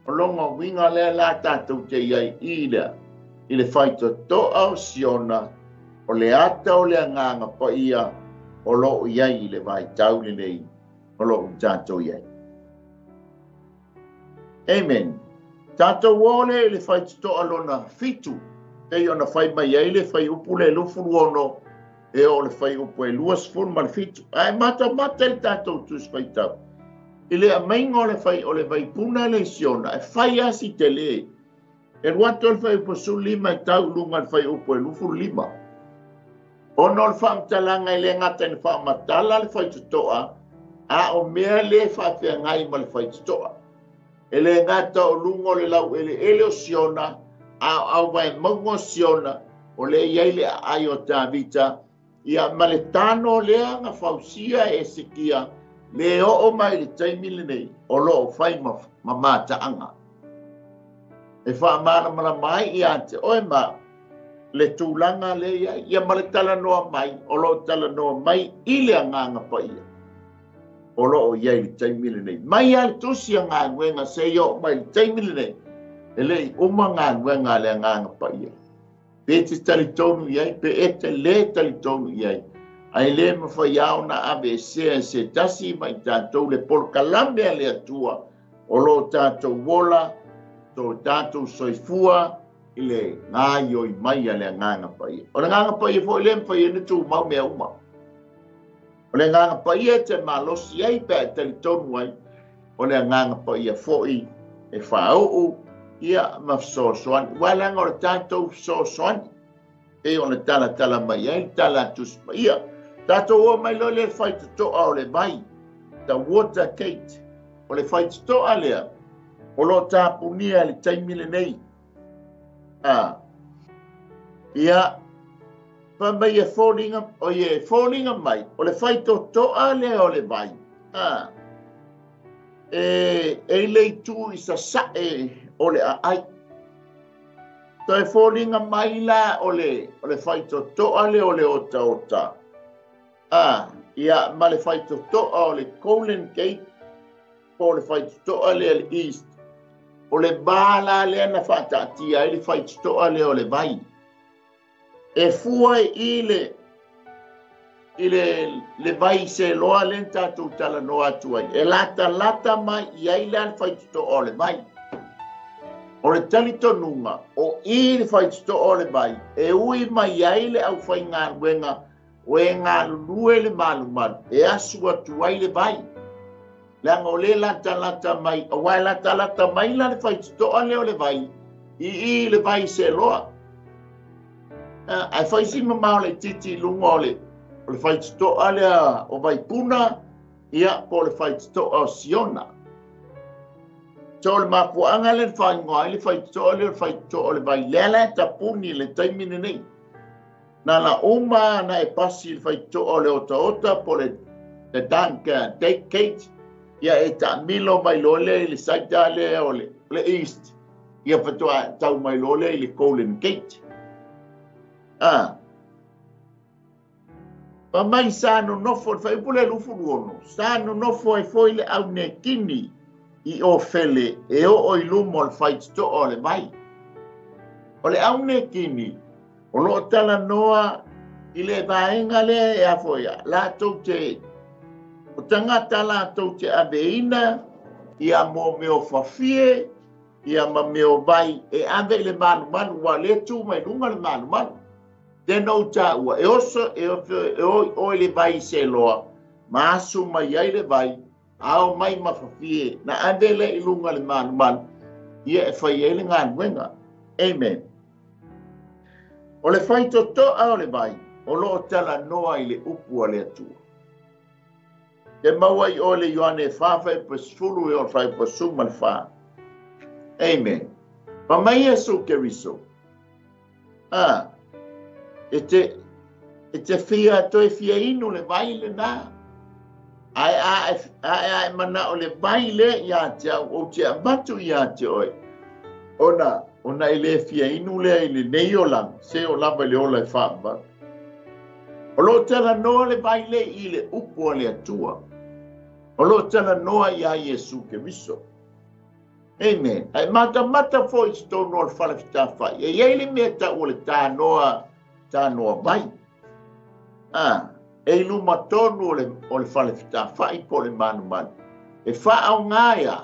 o longa uiga lea la tatou te iai i lea i le faitotoa o Siona o le ata o le agaga paia o loo iai i le vaitau lenei o loo tatou iai. Amen. Tatou o le i le faitotoa lona 7 pei ona fai mai ai le faiupu le 26 e o le faiupu e 27. Ae matamata i le tatou tusi faitau i le aumaiga o le fai o le vaipuna le Siona e fai asi tele e alu atu le faiupu 15 e tau i luga le faiupu e 25. Ona o le faamatalaga e le gata ina faamatala le faitotoa a o mea le faafeagai ma le faitotoa. E le gata o luga o le laueleele o Siona a o auvaemauga o Siona o le iai le aai o Tavita ia ma le tano lea na fausia e Esekia le oo mai le taimi lenei o loo fai ma mataaga. E faamalamalama ai ia te oe ma le tulaga le iai ia ma le talanoa mai o loo talanoa mai i le agaga paia o loo iai le taimi lenei. Mai a le tusi a galuega se i oo mai le taimi lenei e lei uma galuega a le agaga paia. Pe te talitonu iai pe e te le talitonu iai ai le mafai a ona ave esea e se tasi ma i tatou le polokalame a le Atua o loo tatou ola to tatou soifua i le gaioi mai a le agaga paia. O le agaga paia foi le mafai ai ona tumau mea uma. O le agaga paia e te malosi ai pe a e talitonu ai o le agaga paia foi e faauu ia ma fesoasoani. Ua leaga o le tatou fesoasoani e o le talatala mai ai le tala a Tusi Paia. Tatou o mai loa le faitotoa o le vai, the water gate. O le faitotoa lea o loo tapunia i le taimi lenei. Ia fai mai e foliga o e foliga mai o le faitotoa lea o le vai. E i le itu i sasae o le aai. Toe foliga mai la o le faitotoa lea o le otaota. Ia ma le faitotoa o le Golden Gate po o le faitotoa lea le East. O le va la lea na faataatia ai le faitotoa lea o le vai. E fua i le vai seloa lea na tatou talanoa atu ai. E latalata mai i ai la le faitotoa o le vai. O le talitonuga o i le faitotoa o le vai e ui mai ai le aufaigaluega o e galulue le malumalu e asu atu ai le vai. Leaga o le latalata mai, aua e latalata mai la le faitotoa lea o le vai i le vai seloa. Ae fai si mamao le titi i luga o le faitotoa lea o Vaipuna ia po o le faitotoa o Siona. So o le mafuaaga lea na faaigoa ai le faitotoa lea o le faitotoa o le vai. Lea la e tapuni i le taimi lenei. Na la uma na e pasi i le faitotoa o le otaota po o le the dunk date cage, ia e taamilo mai loa lea i le side lea o le east, ia faatoa tau mai loa lea i le Golden Gate. Ah. Pa mai sa nonofo, le fuaiupu lea 26, sa nonofo ai foi le au Netini i Ofele e oo i luma o le faitotoa o le vai. O le au Netini, o loo talanoa i le vaega lea e afoia, latou te, o tagata latou te aveina ia mo mea o fafie, ia ma mea o vai, e ave i le malumalu, ua le tu mai luga le malumalu. Tena o tāua, e oso, e oi oi le vai se loa, ma asu mai ai le vai, ao mai ma fafie, na ave le i luga le malumalu, ia e fai ai le galuega. Amen. O le faitotoa o le vai, o loo talanoa i le upu a le Atua. Te maua i o le Ioane 4:10 e o le 44. Amen. Pa mai Iesu Keriso. Ah, e te fia toe fia inu le vai le nā. Ae a e mana o le vai le ia te au, o te amatu ia te oe. Ona e le fia inu lea i le nei o langa, se o lava i le ola e whaamau. O lo talanoa le vai le i le upu a le Atua. O lo talanoa ia Iesu Keriso. Amen. Ai mata mata foi i tonu o le whalewhitawhai. E iai le mea tau o le tānoa vai. Ah, e i luma tonu o le whalewhitawhai po le manumanu. E whaau ngāia,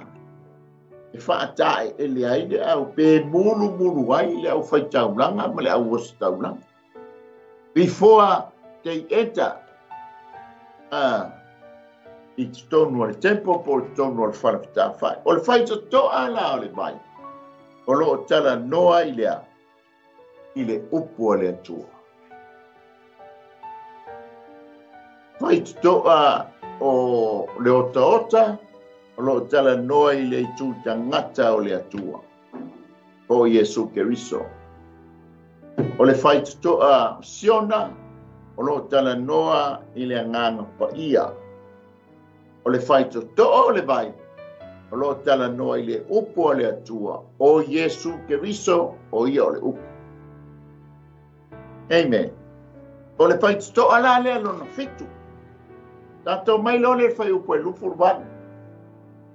e whaatae e le ai le au, pe mulu mulu ai le au whaitaulanga ma le au ositaulanga. Before they enter i te tonu o le tempo po le tonu o le whalewhitawhai. O le whaitotoa la o le vai, o loo talanoa i lea, i le upu a le Atua. Whaitotoa o le otaota, o loo talanoa i le itu tangata o le Atua, o Iesu Keriso. O le whaitotoa Siona, o loo talanoa i le anganga paia. O le whaitotoa o le vai, o loo talanoa i le upu a le Atua, o Iesu Keriso, o ia o le upu. Amen. O le whaitotoa la lea lona fitu. Tātou mai lo le whai upu e 28.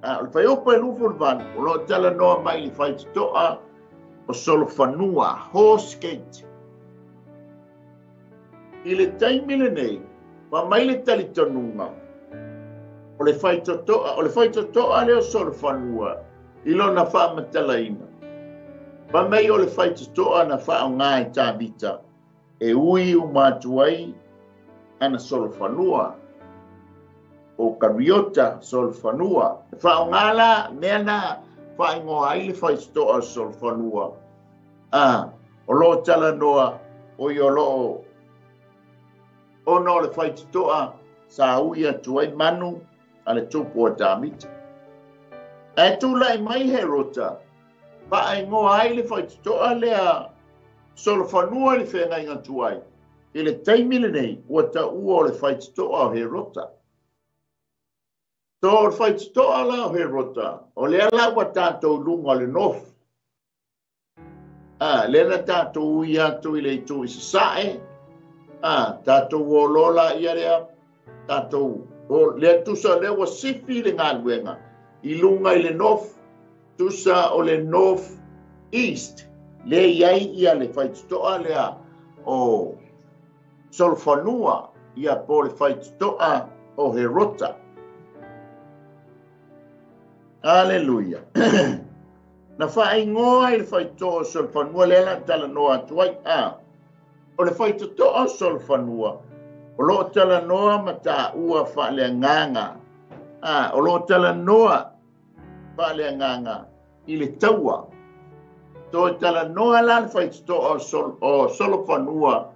O le whai upu e 28, o loo talanoa mai le whaitotoa o Solofanua, Horse Gate. I le taimi lenei, pa mai le talitonuga, o le whaitotoa leo Solofanua, i lona whaamatalaina. Pa mai o le whaitotoa na whaonga i Tāvita, e ui u mātuai ana Solofanua, o Kariota Solofanua. E whaonga la, mea na whaingoa ai le whaitotoa o Solofanua. Ah, o loo talanoa, o i o loo ona o le whaitotoa sa ui atu ai manu a le tupu o Tāmita. E tūlai mai Herota, whaingoa ai le whaitotoa lea Solofanua le whengainga tuai. I le taimi lenei, ua taua o le whaitotoa o Herota. So o le whaitotoa la o Herota, o lea la ua tātou lunga o le nofu. Ah, lea na tātou ui atu i le itu i sasae, ah, tātou o lola ia lea, tātou, o lea tusa lea ua sifi le galuega, i lunga i le north, tusa o le north east, le iai ia le whaitotoa lea o Solofanua, ia po le whaitotoa o Herota. Aleluia. Na whaingoa i le whaitotoa o Solofanua, lea la talanoa atu ai. Ah, o le whaitotoa o Solofanua, o loo talanoa ma tāua whaaleanganga. Ah, o loo talanoa whaaleanganga i le taua. Toi talanoa la le whaitotoa o Solofanua,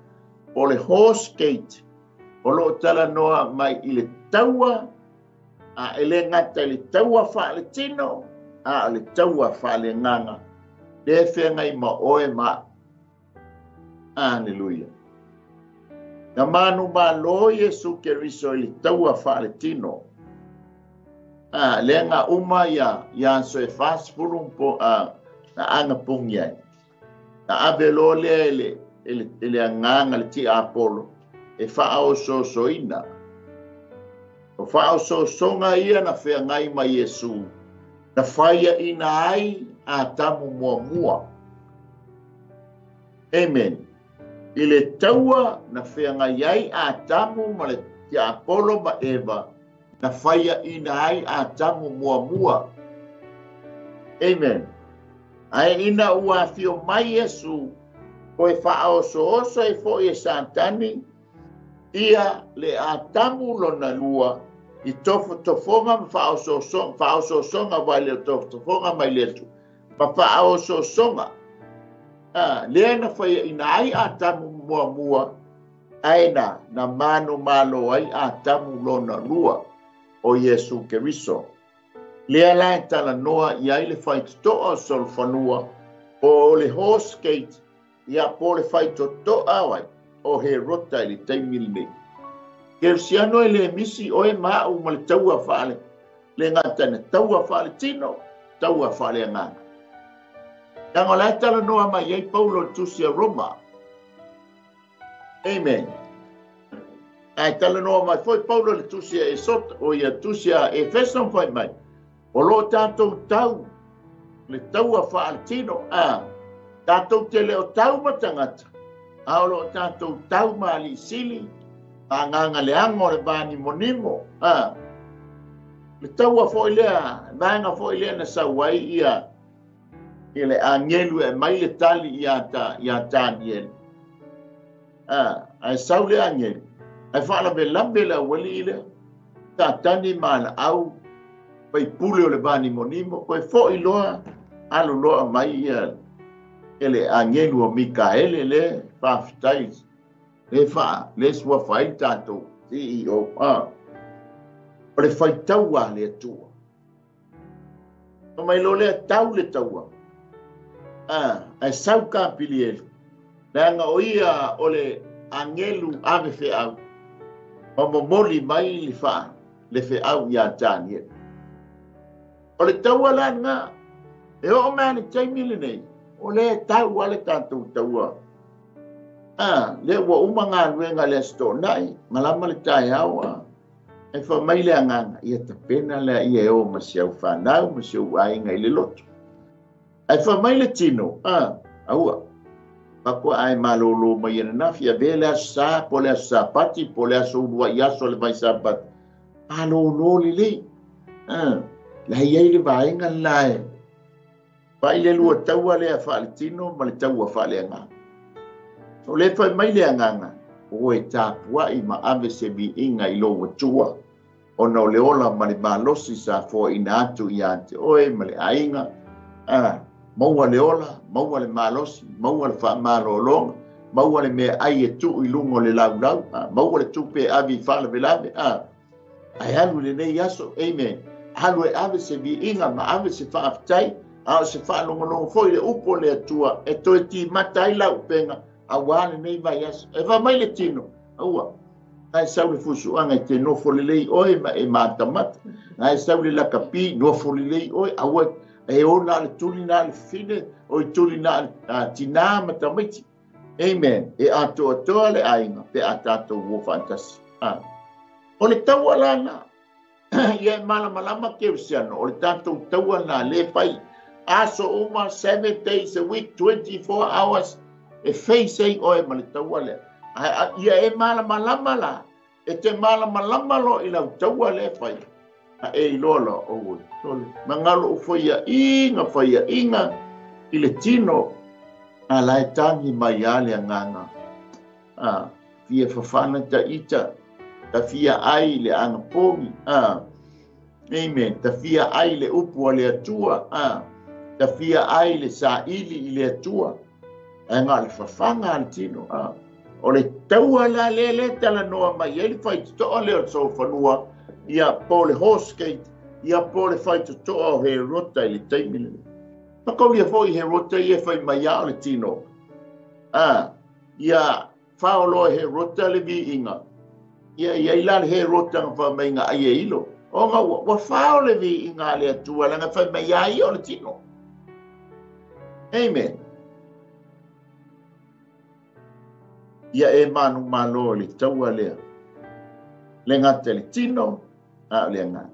o le Horse Gate, o loo talanoa mai i le taua, a ele ngata i le taua whaaletino, A o le taua faaleagaga lea e feagai ma oe ma a'u. Aleluia. Na manumalo Iesu Keriso i le taua faaletino. A lea na uma ia aso e 40 po na agapogi ai. Na ave loa lea e le agaga le tiapolo e faaosoosoina. O faaosoosoga ia na feagai ma Iesu, na faiaina ai Atamu muamua. Amen. I le taua na feagai ai Atamu ma le tiapolo ma Eva, na faiaina ai Atamu muamua. Amen. Ae ina ua afio mai Iesu, toe faaosooso ai foi e Satani ia le Atamu lona lua i tofotofoga ma faaosoosoga vai le tofotofoga mai le Atua ma faaosoosoga. Lea na faiaina ai Atamu muamua, ae na manumalo ai Atamu lona lua o Iesu Keriso. Lea la e talanoa i ai le faitotoa o solofanua po o le horse gate, ia po o le faitotoa ai o Herota i le taimi lenei. Kerisiano e le misi oe ma a'u ma le taua faale le gata na taua faaletino, taua faaleagaga. Leaga o la e talanoa mai ai Paulo i le tusi a Roma. Amen. Ae talanoa mai foi Paulo i le tusi a Esota, o ia tusi a Efeso ma fai mai, o loo tatou tau le taua faaletino, tatou te le o tau ma tagata, a o loo tatou tau ma alii sili, ma agaga leaga o le vanimonimo. Le taua foi lea, vaega foi lea na sau ai ia le agelu e mai le tali ia Taniele. Ae sau le agelu, ae faalavelave le aualii lea, Satani ma laau faipule o le vanimonimo, koe foi loa, alu loa mai ia le agelu o Mikaele le faafetai, le suafa ai tatou CEO. O le faitaua a le Atua. Mai loa lea tau le taua. Ae sau Kapilieli, leaga o ia o le agelu ave feau, ma momoli mai le feau ia Taniele. O le taua la lena, e oo mai le taimi lenei, o le tau a le tatou taua. Lea ua uma galuega le Aso Toonai, malama le taeao, e fai mai le agaga, ia tapena lea ia e o ma si au fanau, ma si au aiga i le loto. Ae fai mai le tino, aua, pakoa ae malolo mai ananafi, avea le aso sa, po le aso Sapati, po le aso uluai aso le vai Sapati, malolo lelei. La iai le vaega la e fai le lua taua lea faaletino ma le taua faaleagaga. O le fai mai le agaga, o e tapuai ma ave se viiga i lou Atua, ona o le ola ma le malosi sa foaina atu ia te oe ma le aiga. Maua le ola, maua le malosi, maua le faamalologa, maua le meaai e tuu i luga o le laulau, maua le tupe e ave i faalavelave. Ae alu lenei aso, amen. Alu e ave se viiga ma ave se faafetai, a o se faalogologo foi le upu o le Atua e toe timata ai lau upega aua lenei vaiaso. E fai mai le tino, aua, ae sau le fusuaga e te nofo lelei oe ma e matamata, ae sau le lakapi, nofo lelei oe, aua e ona le tuli na le fine, o i tuli na le tina ma tamaiti. Amen. E atoatoa le aiga pe a tatou o faatasi. O le taua lana, ia e malamalama Kerisiano, o le tatou taua na le fai aso uma, 7 days a week, 24 hours, e face ai oe ma le taua lea. Ia e malamalama la, e te malamalama loa i lau taua lea fai. A e iloa loa, oi, sole, magalo u faia'iga i le tino, a la e tagi mai a le agaga. Fia fafana ta ita, ta fia ai le agapogi. Amen. Ta fia ai le upu a le Atua. Ta fia ai le sa'ili i le Atua. Ae ga le fafaga a le tino. O le taua la lea le talanoa mai ai le faitotoa lea o le solofanua, ia po le horse gate, Ia po o le faitotoa o Herota i le taimi lenei. Mataulia foi Herota ia e fai mai lava o le tino. Ia faoloa e Herota le viiga. Ia i ai la le Herota na fai mai na ai e ilo. Ona ua fao le viiga a le Atua leaga fai mai lava ia o le tino. Amen. Ia e manumalo i le taua lea. Le gata i le tino, a o le agaga.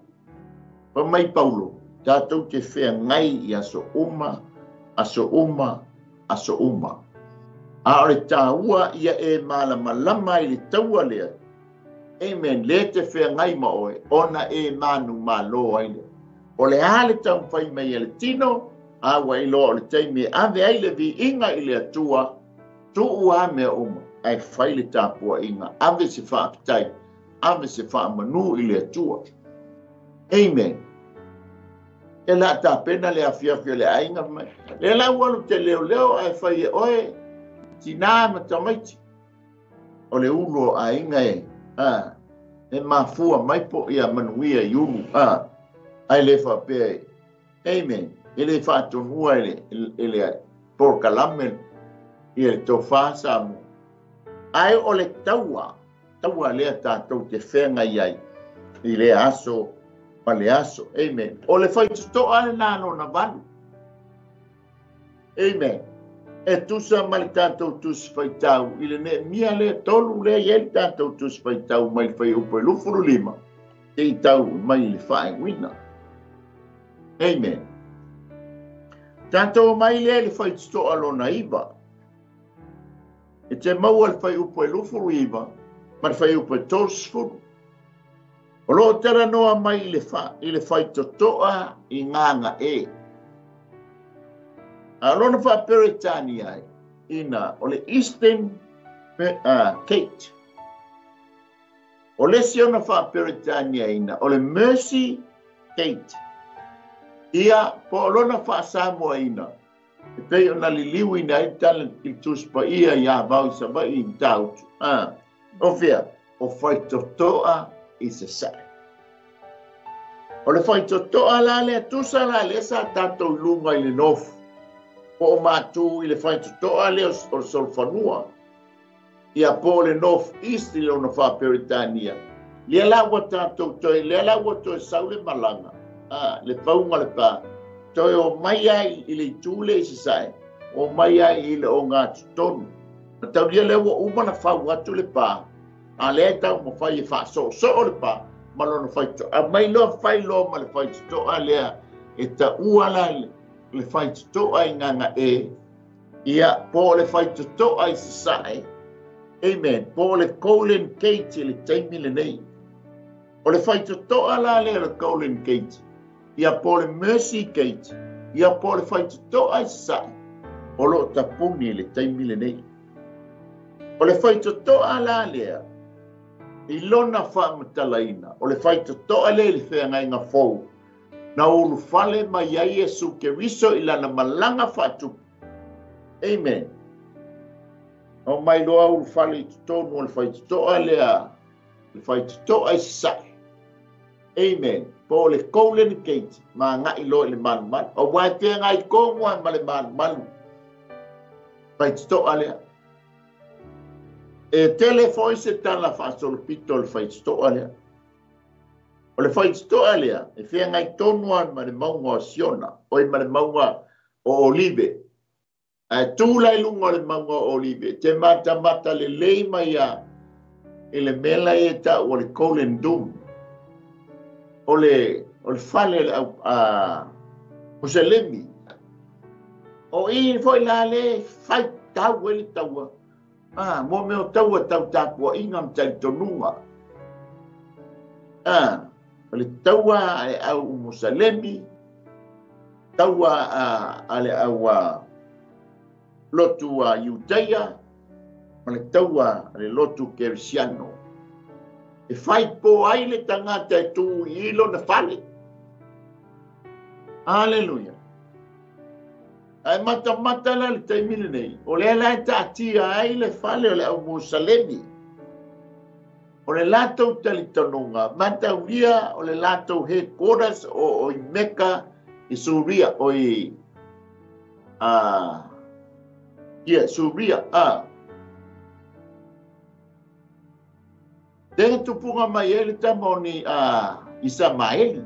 Fai mai Paulo, tatou te feagai i aso uma, aso uma, aso uma. A o le taua ia e malamalama i le taua lea. Amen. Le te feagai ma oe, ona e manumalo ai lea. O le a le taumafai mai e le tino, a ua iloa o le taimi e ave ai le viiga i le Atua, tuu a mea uma, ae fai le tapuaiga, ave se faafetai, ave se faamanu i le Atua. Amen. E la tapena le afiafi o le aiga mai. Le la ua alu te leoleo ae fai e oe, tinā ma tamaiti. O le ulu o aiga e, e mafua mai po ia manuia i ulu, ai le faapea e. Amen. E le faatonua e le polokalame ia le tofa Samoa. Ae o le taua, taua lea tatou te feagai ai i le aso ma le aso. Amen. O le faitotoa lena lona valu. Amen. E tusa ma le tatou tusi faitau i le Neemia lea 3 lea i ai le tatou tusi faitau mai le fuaiupu e 25 te i tau mai i le faaiuina. Amen. Tatou mai lea i le faitotoa lona 9. E te maua le fuaiupu e 29 ma le fuaiupu e 30. O loo talanoa mai i le faitotoa i Gagae. A lona faa-Peretania ai, ina o le Eastern Gate. O le isi ona faa-Peretania ina o le Mercy Gate. Ia po o lona faa-Samoa ina e pei ona liliuina ai tala i le Tusi Paia ia Vao i Savaii i Matautu. O fea? O faitotoa i Sasae. O le faitotoa la lea tusa la lea sa tatou i luga i le nofu. Po o matu i le faitotoa lea o le solofanua. Ia po o le North East i lona faa-Peretania. Lea la ua tatou toe, lea la ua toe sau le malaga. Le pauga le pa. Toe o mai ai i le itu lea i Sasae. O mai ai i le ogatotonu. Mataulia lea ua uma na fau atu le pa. A lea e taumafai e faasoosoo le pa ma lona faitotoa. A mai loa fai loa ma le faitotoa lea e taua la le faitotoa i Gagae. Ia po o le faitotoa i Sasae. Amen. Po o le Golden Gate i le taimi lenei. O le faitotoa la lea o le Golden Gate. Ia po o le Mercy Gate. Ia po o le faitotoa i Sasae. O loo tapuni i le taimi lenei. O le faitotoa la lea, i lona faamatalaina, o le faitotoa lea i le feagaiga fou, na ulufale mai ai Iesu Keriso i lana malaga faatupu. Amen. O mai loa ulufale i totonu o le faitotoa lea, le faitotoa i Sasae. Amen. Po o le Golden Gate, ma agai loa i le malumalu. Aua e feagai tonu lava ma le malumalu. Faitotoa lea. E tele foi se tala faasolopito o le faitotoa lea. O le faitotoa lea, e feagai tonu lava ma le mauga o Siona, oi ma le mauga o Olive. Ae tu la i luga o le mauga o Olive, te matamata lelei mai a i le mea la e tau o le Golden Dome. O le fale le au Muselemi. O i foi la le fai tau e le taua. Mo mea o taua tau tapuaiga ma talitonuga. O le taua a le au Muselemi, taua a le au lotu a Iuteia, ma le taua a le lotu Kerisiano. E fai po ai le tagata e tuu i lona fale. Aleluia. Ae matamata la le taimi lenei, o lea la e taatia ai le fale o le au Musalemi. O le latou talitonuga, mataulia o le latou headquarters o i Meka i Suria, o i Suria. Te tupunga mai e le tama o ni Isamaeli.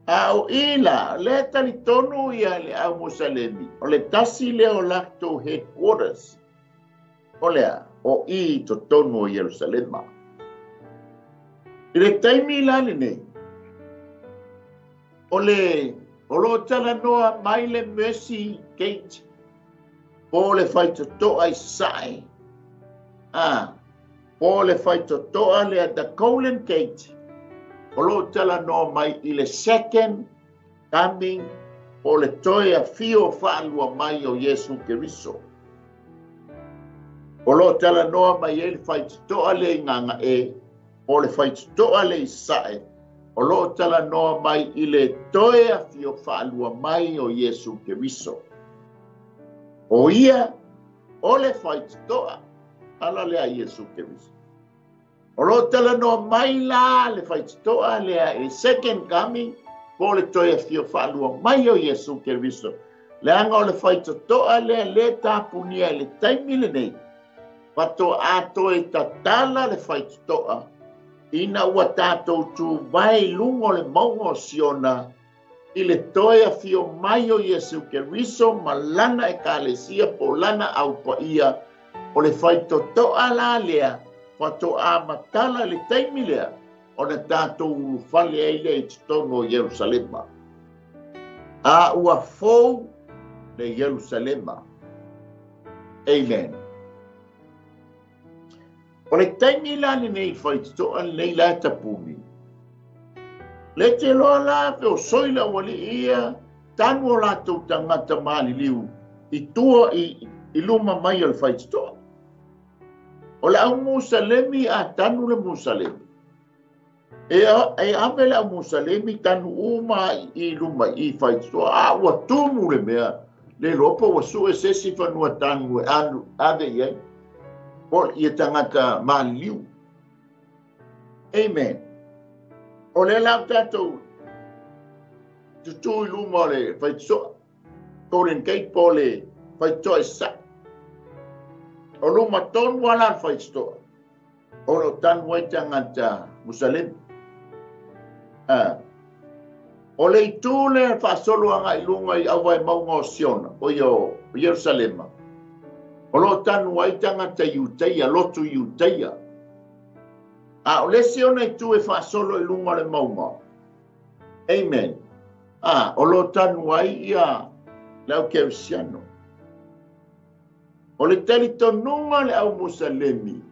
A o ila, le talitonu ia le au Musalemi, o le tasi lea o latou headquarters, o lea, o i totonu o Ierusalema. I le taimi la lenei, o le o lo talanoa mai le Mercy Gate, po le faitotoa i sae, po le faitotoa lea the Golden Gate, o lo talanoa mai i le second coming, o le toe afio faalua mai o Iesu Keriso. O lo talanoa mai e le faitotoa le i nganga e, o le faitotoa le i sae, o lo talanoa mai i le toe afio faalua mai o Iesu Keriso. O ia, o le faitotoa, ala lea Iesu Keriso. O lo talanoa mai la le faitotoa lea i second coming, po le toe afio faalua mai o Iesu Keriso. Leaga o le faitotoa lea le tapunia i le taimi lenei, faatoa toe tatala le faitotoa, ina ua tatou tuvae i luga o le mauga o Siona, i le toe afio mai o Iesu Keriso ma lana ekalesia po lana aupaia, o le faitotoa la lea, faatoa matala le taimi lea, ona tatou ulufale ai lea i totonu o Ierusalema. A ua fou le Ierusalema. Amen. O le taimi la lenei faitotoa lenei la tapuni, le te loa la fe o soi la wali ia, tanu o latou tagata maliliu, i tua i luma mai o le faitotoa. O le au Musalemi a tanu le Musalemi. E ave le au Musalemi tanu uma i luma i faitotoa. A ua tumu le mea, le lopa ua sue sesi fanua tanu e anu ave i ai. O ia tagata maliliu. Amen. O le lau tatou tutu i luma o le faitotoa. Golden Gate po le faitotoa i sa. O luma tonu ala le faitotoa. O lo tanu ai tagata Musalemi. O le itu le faasolo aga i luga i auvae mauga o Siona, o ia o Ierusalema. O lo tanu ai tagata Iutaia, lotu Iutaia. A o le Siona i tu e faasolo i luga o le mauga. Amen. O lo tanu ai ia le au Kerisiano. O le talitonuga le au Musalemi.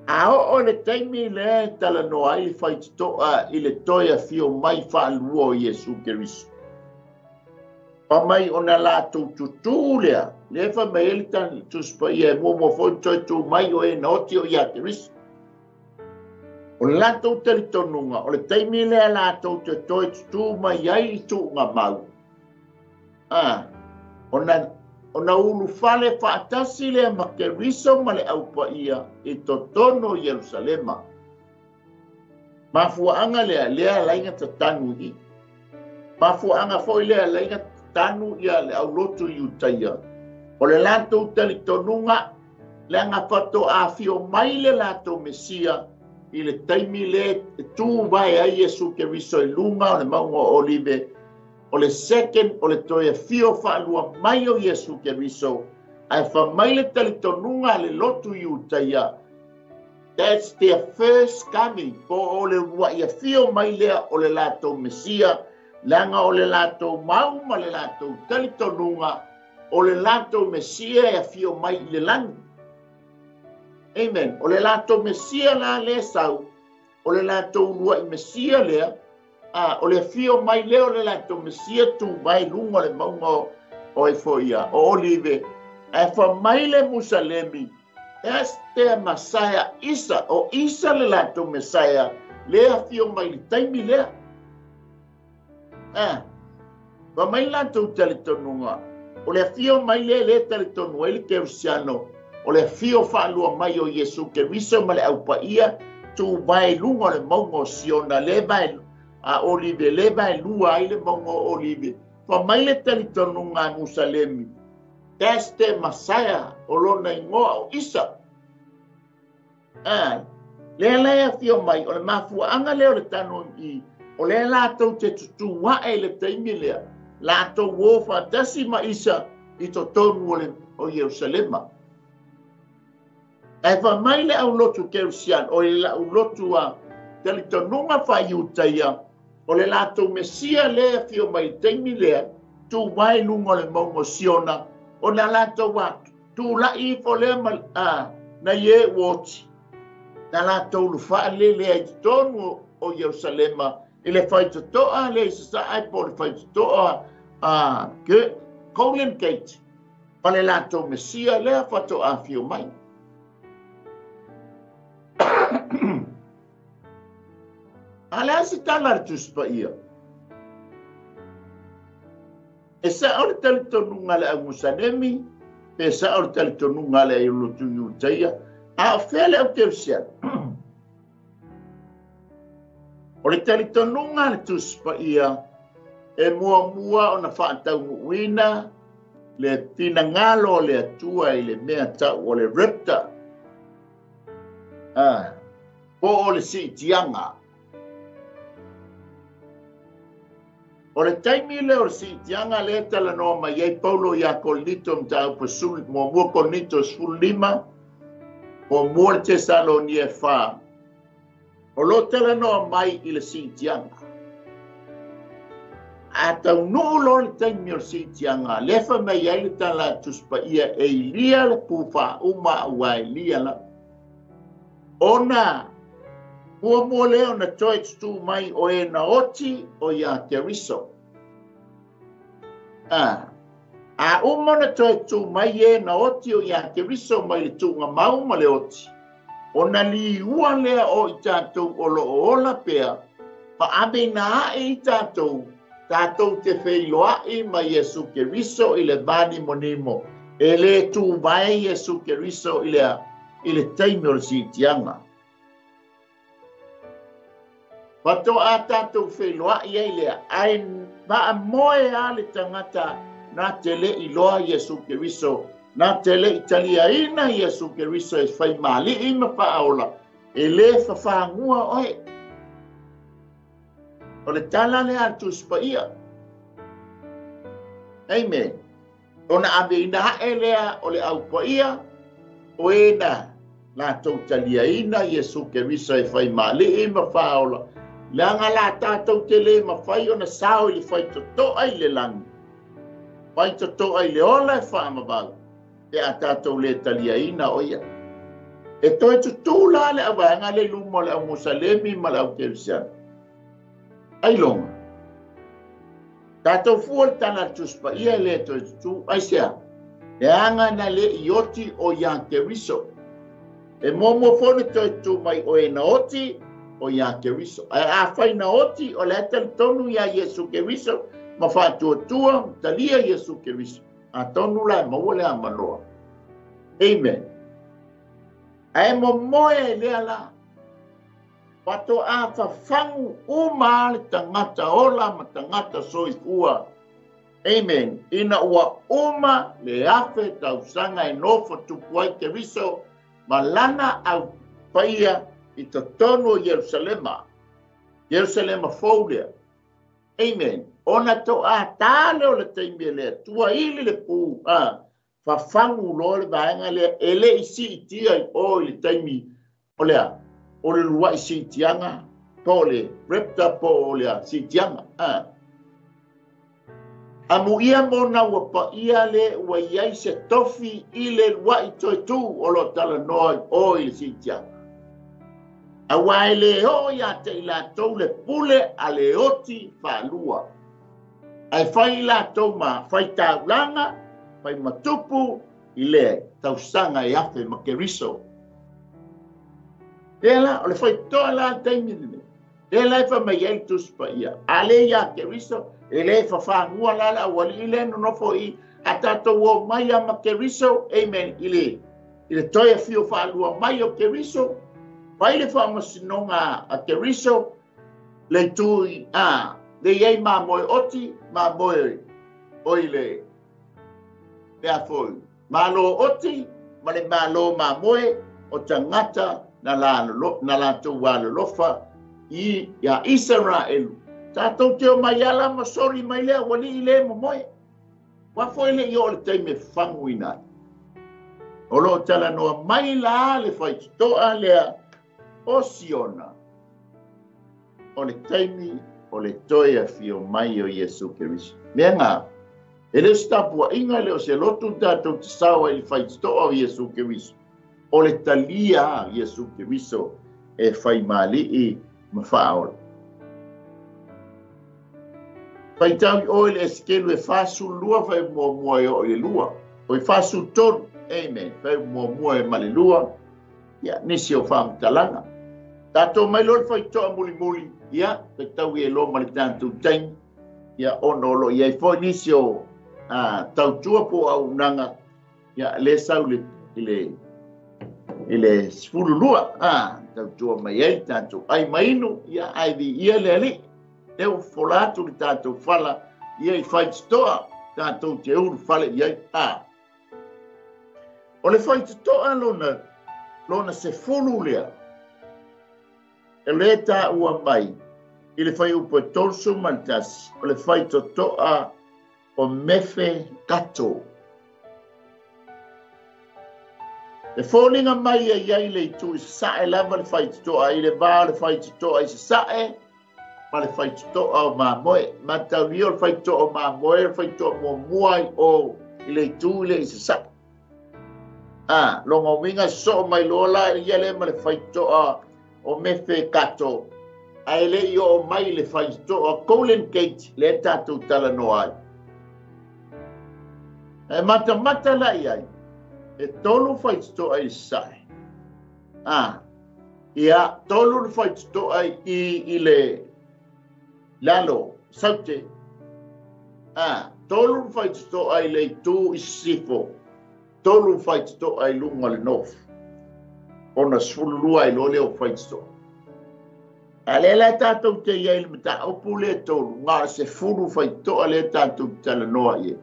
A o le taimi le talanoa ai le faitotoa i le toe afio mai faalua o Iesu Keriso. Pa mai ona latou tutū lea, le fa mai ele tani tuspa ia e muamua foi toe tū mai o e na oti o ia Keriso. O le latou talitonuga, o le taimi lea latou te toe tutū mai ai i tuuga mau. Ona ulufale faatasi lea ma Keriso ma le aupaia i totonu o Ierusalema. Mafuaanga lea, lea laiga tatanu i. Mafuaanga foi lea laiga tatanu ia le aulotu Iutaia. O le latou talitonuga, leaga faatoa afio mai le latou Mesia i le taimi le tu vae ai Iesu Keriso i luga o le mauga o Olive. O le second, o le toe afio faalua mai o Iesu Keriso, ae fa mai le talitonuga le lotu Iutaia. That's their first coming. Po o le ua ia fio mai lea o le latou Mesia, leaga o le latou mau ma le latou talitonuga, o le latou Mesia e afio mai i le lagi. Amen. O le latou Mesia la le sau, o le latou uluai Mesia lea, o le afio mai lea o le latou Mesia tu mai luga o le mauga o Efoia, o Olive, ae fa mai le Musalemi, that's their Messiah Isa, o Isa le latou Messiah, le afio mai le taimi lea. Fa mai latou talitonuga, o le afio mai lea le talitonu ai le Kerisiano, O le afio faalua mai o Iesu Keriso ma le aupaia tuvae luga o le mauga o Siona le vae a Olive le vaelua ai le mauga o Olive. Fa mai le talitonuga a Musalemi, that's the Messiah o lona igoa o Isa. Lea la e afio mai o le mafuaaga lea o le tanu i o lea latou te tutū ae i le taimi lea latou o faatasi ma Isa i totonu o le o Ierusalema. Ae fai mai le aulotu Kerisiano, o le aulotu a talitonuga faaiutaia, o le latou Mesia lea e afio mai i le taimi lea, tuvae i luga o le mauga o Siona, ona latou a tulai ifo lea ma nai e ua oti, na latou lufaalele lea i totonu o Ierusalema i le faitotoa lea i sasae po o le faitotoa a Golden Gate, ma le latou Mesia lea faatoa afio mai. A le a se tala a le Tusi Paia? E sao le talitonuga a le au Musalemi, pe sao le talitonuga a le Aiolotu Iutaia, a o fea le au Kerisiano? O le talitonuga a le Tusi Paia, e muamua ona faataunuuina le finagalo o le Atua i le mea tau o le rapture, po o le siitiaga. O le taimi lea o le siitiaga lea e talanoa mai ai Paulo ia Korinito mataupu 1 Korinito 15, muamua le Tesalonia 4, o lo talanoa mai i le siitiaga. A taunuu loa le taimi o le siitiaga, lea fai mai ai le tala a Tusi Paia e ilia le pufaauma ua Elia la. Ona muamua lea ona toe tutū mai o e na oti o ia Keriso. A uma ona toe tutū mai e na oti o ia Keriso mai le tuugamau ma le oti, ona liua lea o i tatou o loo ola pea, faaveina ae i tatou, tatou te feiloai ma Iesu Keriso i le vanimonimo. E le tuvae Iesu Keriso i le taimi o le siitiaga. Faatoa tatou feiloai ai lea, ae vaamoe a le tagata na te le iloa Iesu Keriso, na te le i taliaina Iesu Keriso e fai mali'i ma faaola, e le fafagua oe. O le tala lea a le Tusi Paia. Amen. Ona aveina ae lea o le aupaia, o e na latou taliaina Iesu Keriso e fai mali'i ma faaola, leaga la tatou te le mafai ona sao i le faitotoa i le lagi, faitotoa i le ola e faamavau, pe a tatou le taliaina o ia. E toe tutū la le auvaega le luma o le au Musalemi ma le au Kerisiano. Ai longa. Tatou fua le tala a le Tusi Paia e le toe tutū, ai sea, leaga na le i oti o ia Keriso. E muamua foi ona toe tutū mai o e na oti o ia Keriso. Ae afai na oti o le talitonu ia Iesu Keriso ma faatuatua ma talia Iesu Keriso. Atonu la e maua le amanoa. Amen. Ae momoe e lea la. Faatoa fafagu uma le tagata ola ma tagata soifua. Amen. Ina ua uma le afe tausaga e nofo tupu ai Keriso ma lana au paia i totonu o Ierusalema. Ierusalema fou lea. Amen. Ona toa tā lea o le taimi e le Atua ili le pu, fafagu loa le vaega lea e le i siitia i o i le taimi o lea, o le luai siitiaga, po o le rapture po o le siitiaga. Amuia mona ua paia le ua iai se tofi i le luai toe tū o lo talanoa i o i le siitiaga. Aua e le o ia te i latou le pule a le oti faalua. Ae fai i latou ma fai taulaga, fai matupu i le tausaga e afe ma Keriso. Lea la, o le faitotoa la le taimi lenei. Lea la e fai mai ai le Tusi Paia. A le ia Keriso, e le fafagua la le aualii lea nonofo i a tatou o mai a ma Keriso, amen, i le I le toe afio faalua mai o Keriso, fai le faamasinoga a Keriso, le itu a le i ai mamoe oti, mamoe oi le a foi, malo oti ma le malo mamoe o tagata na latou alolofa i ia Isaraelu. Tatou te o mai ala ma soli mai lea ua lii le momoe. Ua foi le i o le taimi e fafaguina ai. O loo talanoa mai la le faitotoa lea o Siona, o le taimi o le toe afio mai o Iesu Keriso. Mea ngā, e le o se tapuaiga le o se lotu tatou te sao ai i le faitotoa o Iesu Keriso. O le talia a Iesu Keriso e faimalii ma faaola. Faitau i oe le Esekelu e 42 fai muamua e o i le 2. O i 43, amen, fai muamua e ma le 2, ia nisi o whaamtalanga. Tātou mai loa le faitoa mulimuli, ia, faitau i e loa ma le tātou taimi, ia ono lo i ai foi nisi o tautua po au unanga, ia le sau i le 12, tautua mai ai tātou ai mainu, ia ai vi ia le ali, leo fola atu le tātou fala, ia i faitotoa, tātou te uru fale i ai, O le faitotoa lona 10 lea, e le tā ua mai, i le whai upo 31, o le faitotoa o mefe kato. E fōlinga mai e iai le itu i sae lava le faitotoa, i le vā o le faitotoa i sae, ma le faitotoa o mamoe. Mataulia o le faitotoa o mamoe, le faitotoa muamua i o i le itu i le i sae. Longa winga so mai lola ia le ma le faitotoa o mefe kato. Ae le i o mai le faitotoa Golden Gate le tātou talanoa ai. E matamata la i ai, e 3 faitotoa i sae. Ia 3 faitotoa i le lalo, saute. 3 faitotoa i le itu i sifo. 3 faitotoa i lunga le north. Ona 12 ai loa lea o faitotoa. A le la tātou te iai le mata opu le 3, ngā 10 faitotoa le tātou te talanoa i e.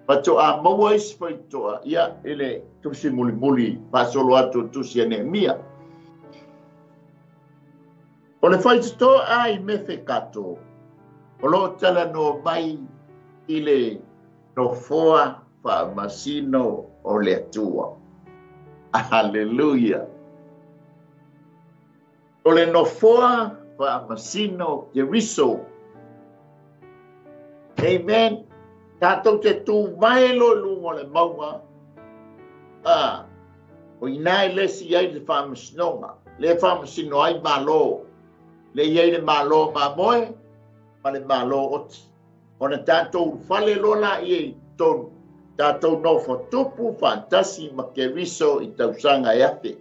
Pato a maua isi faitotoa, ia ele tusi mulimuli, pasolo atu tusi a Nehemia. O le faitotoa ai mefe kato, o lo talanoa mai i le nofoa faamasino o le Atua. Hallelujah. O le nofoa faamasino Keriso. Amen. Tātou te tū mai lo lunga o le maunga. O ina e lesi ai le faamasinoga. Le faamasino ai malo. Le iai le malo mamoe, ma le malo oti. Ona tātou fale lola i e tonu. Tātou nofo tupu faatasi ma Keriso i tausaga e afe.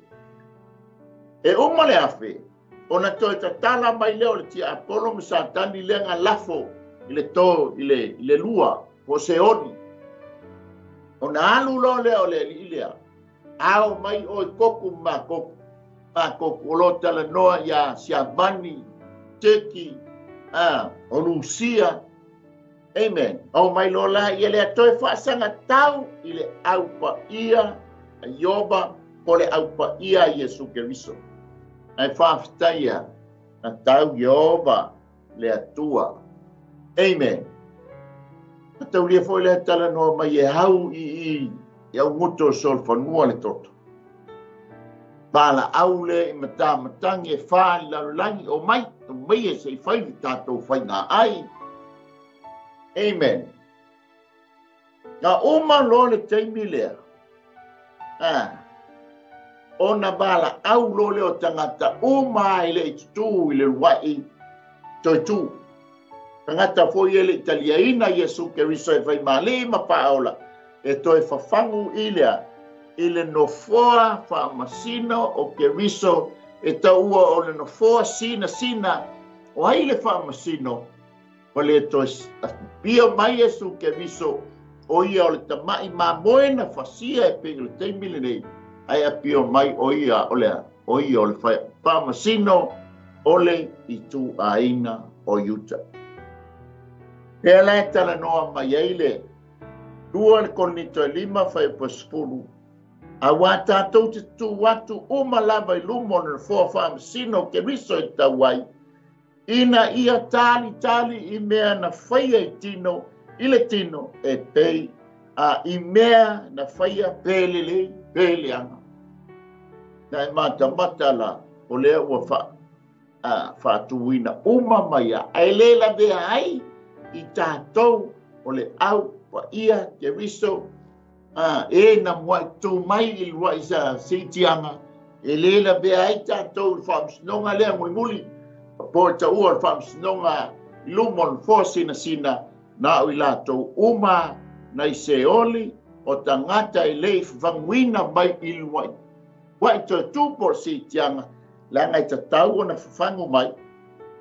E uma le afe, ona toe tatala mai lea o le tiapolo ma Satani lea nga lafo i le to, i le lua, po se oni. Ona alu loa lea o le alii lea, ao mai oi koku ma koku, ma koku o lo talanoa ia Siamani, Turkey, o Lusia. Amen. O mai lola ia le toe faasanga tau i le aupa ia a Ioba po le aupa ia a Iesu Keriso. Ai whaafitaia na tau Ioba le Atua. Amen. A taulia foi le talanoa mai e hau i i au nguto o solfanua le toto. Pala au le i matamatangi e wha i lalolagi o mai, o mai e se i whai le tātou whai ngā ai. Amen. Ngā uma loa le taimi lea. Ona bala au lo le o tangata uma i le itutu i le ruai toi tū. Tangata foi e le Italiaina Iesu Keriso e whai mali ma paola. E toi whafangu i lea i le nofoa whaamasino o Keriso e taua o le nofoa sina sina o ai le whaamasino o le toi pia mai Iesu Keriso o ia o le tamai mamoe na fasia e pei le taimi lenei. Ae apio mai o ia o le o ia o le faamasino o le ituaiga o Iuta. Lea la e talanoa mai ai le 2 Korinito 5 fuaiupu 10, auā tatou te tu atu uma lava i luma o le nofoa faamasino o Keriso e tau ai, ina ia talitali i mea na faia i tino, i le tino e pei a i mea na faia pe lelei pe leaga. Na e matamata la o lea ua faatuina uma mai a e le lavea ai i tatou o le au paia Keriso e na muai tu mai i luai sa seitiaga e le lavea ai tatou i le faamasinoga lea mulimuli po e taua le faamasinoga i luma o le nofoa sinasina na o i latou uma nai seoli o tagata e le i fafaguina mai i luai uai toe tu po o le seitiaga leaga e tatau ona fafagu mai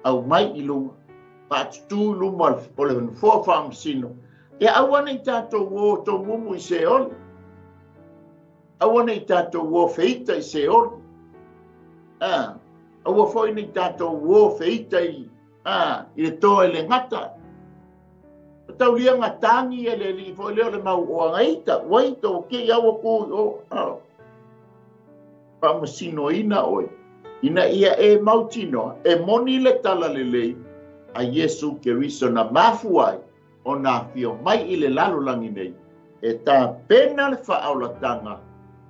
au mai i luga faatutu i luma o le nofoa faamasino e aua nei tatou o tomumu i seoli, aua nei tatou o feita i seoli, aua foi nei tatou o feita i le toa i le gata. O tauliaga tagi e le alii foi lea o le mau o agaita, uaita o kei aua ku i o. Faamasinoina oe, ina ia e mautinoa, e moni le tala lelei a Iesu Keriso na mafu ai o nā fio mai i le lalolagi nei, e tapena le faaolataga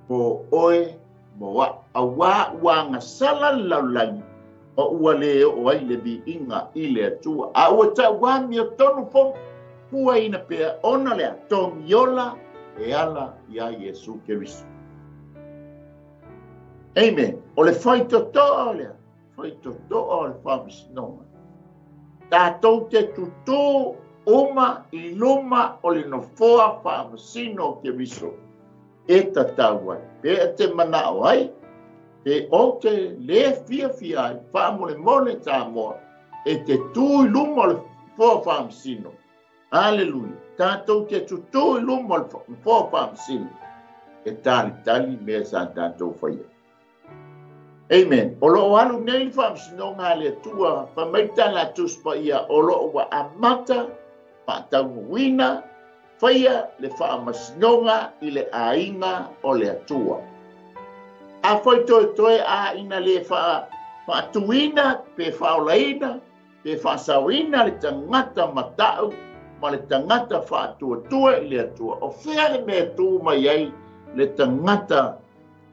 mo oe mo a'u, auā ua agasala le lalolagi o ua lē oo ai le viiga i le Atua. A ua tauamiotonu fuaina pea ona le atogiola e ala iā Iesu Keriso. Amen. O le faitotoa lea, faitotoa o le faamasinoga. Tatou te tutū uma i luma o le nofoa faamasino o Keriso e tatau ai. Pe e te manao ai, pe ou te lē fiafia ai, faamolemole Samoa, e te tū i luma o le nofoa faamasino. Aleluia. Tatou te tutū i luma o le nofoa faamasino e talitali mea sa tatou faia. Amen. O loo alu nei le faamasinoga a le Atua, fai mai le tala a Tusi Paia, o loo ua amata faataunuuina faia le faamasinoga i le aiga o le Atua. Afai toetoe a ina lē faatuina pe faaolaina pe faasaoina le tagata mata'u ma le tagata faatuatua i le Atua, o fea le mea tu mai ai le tagata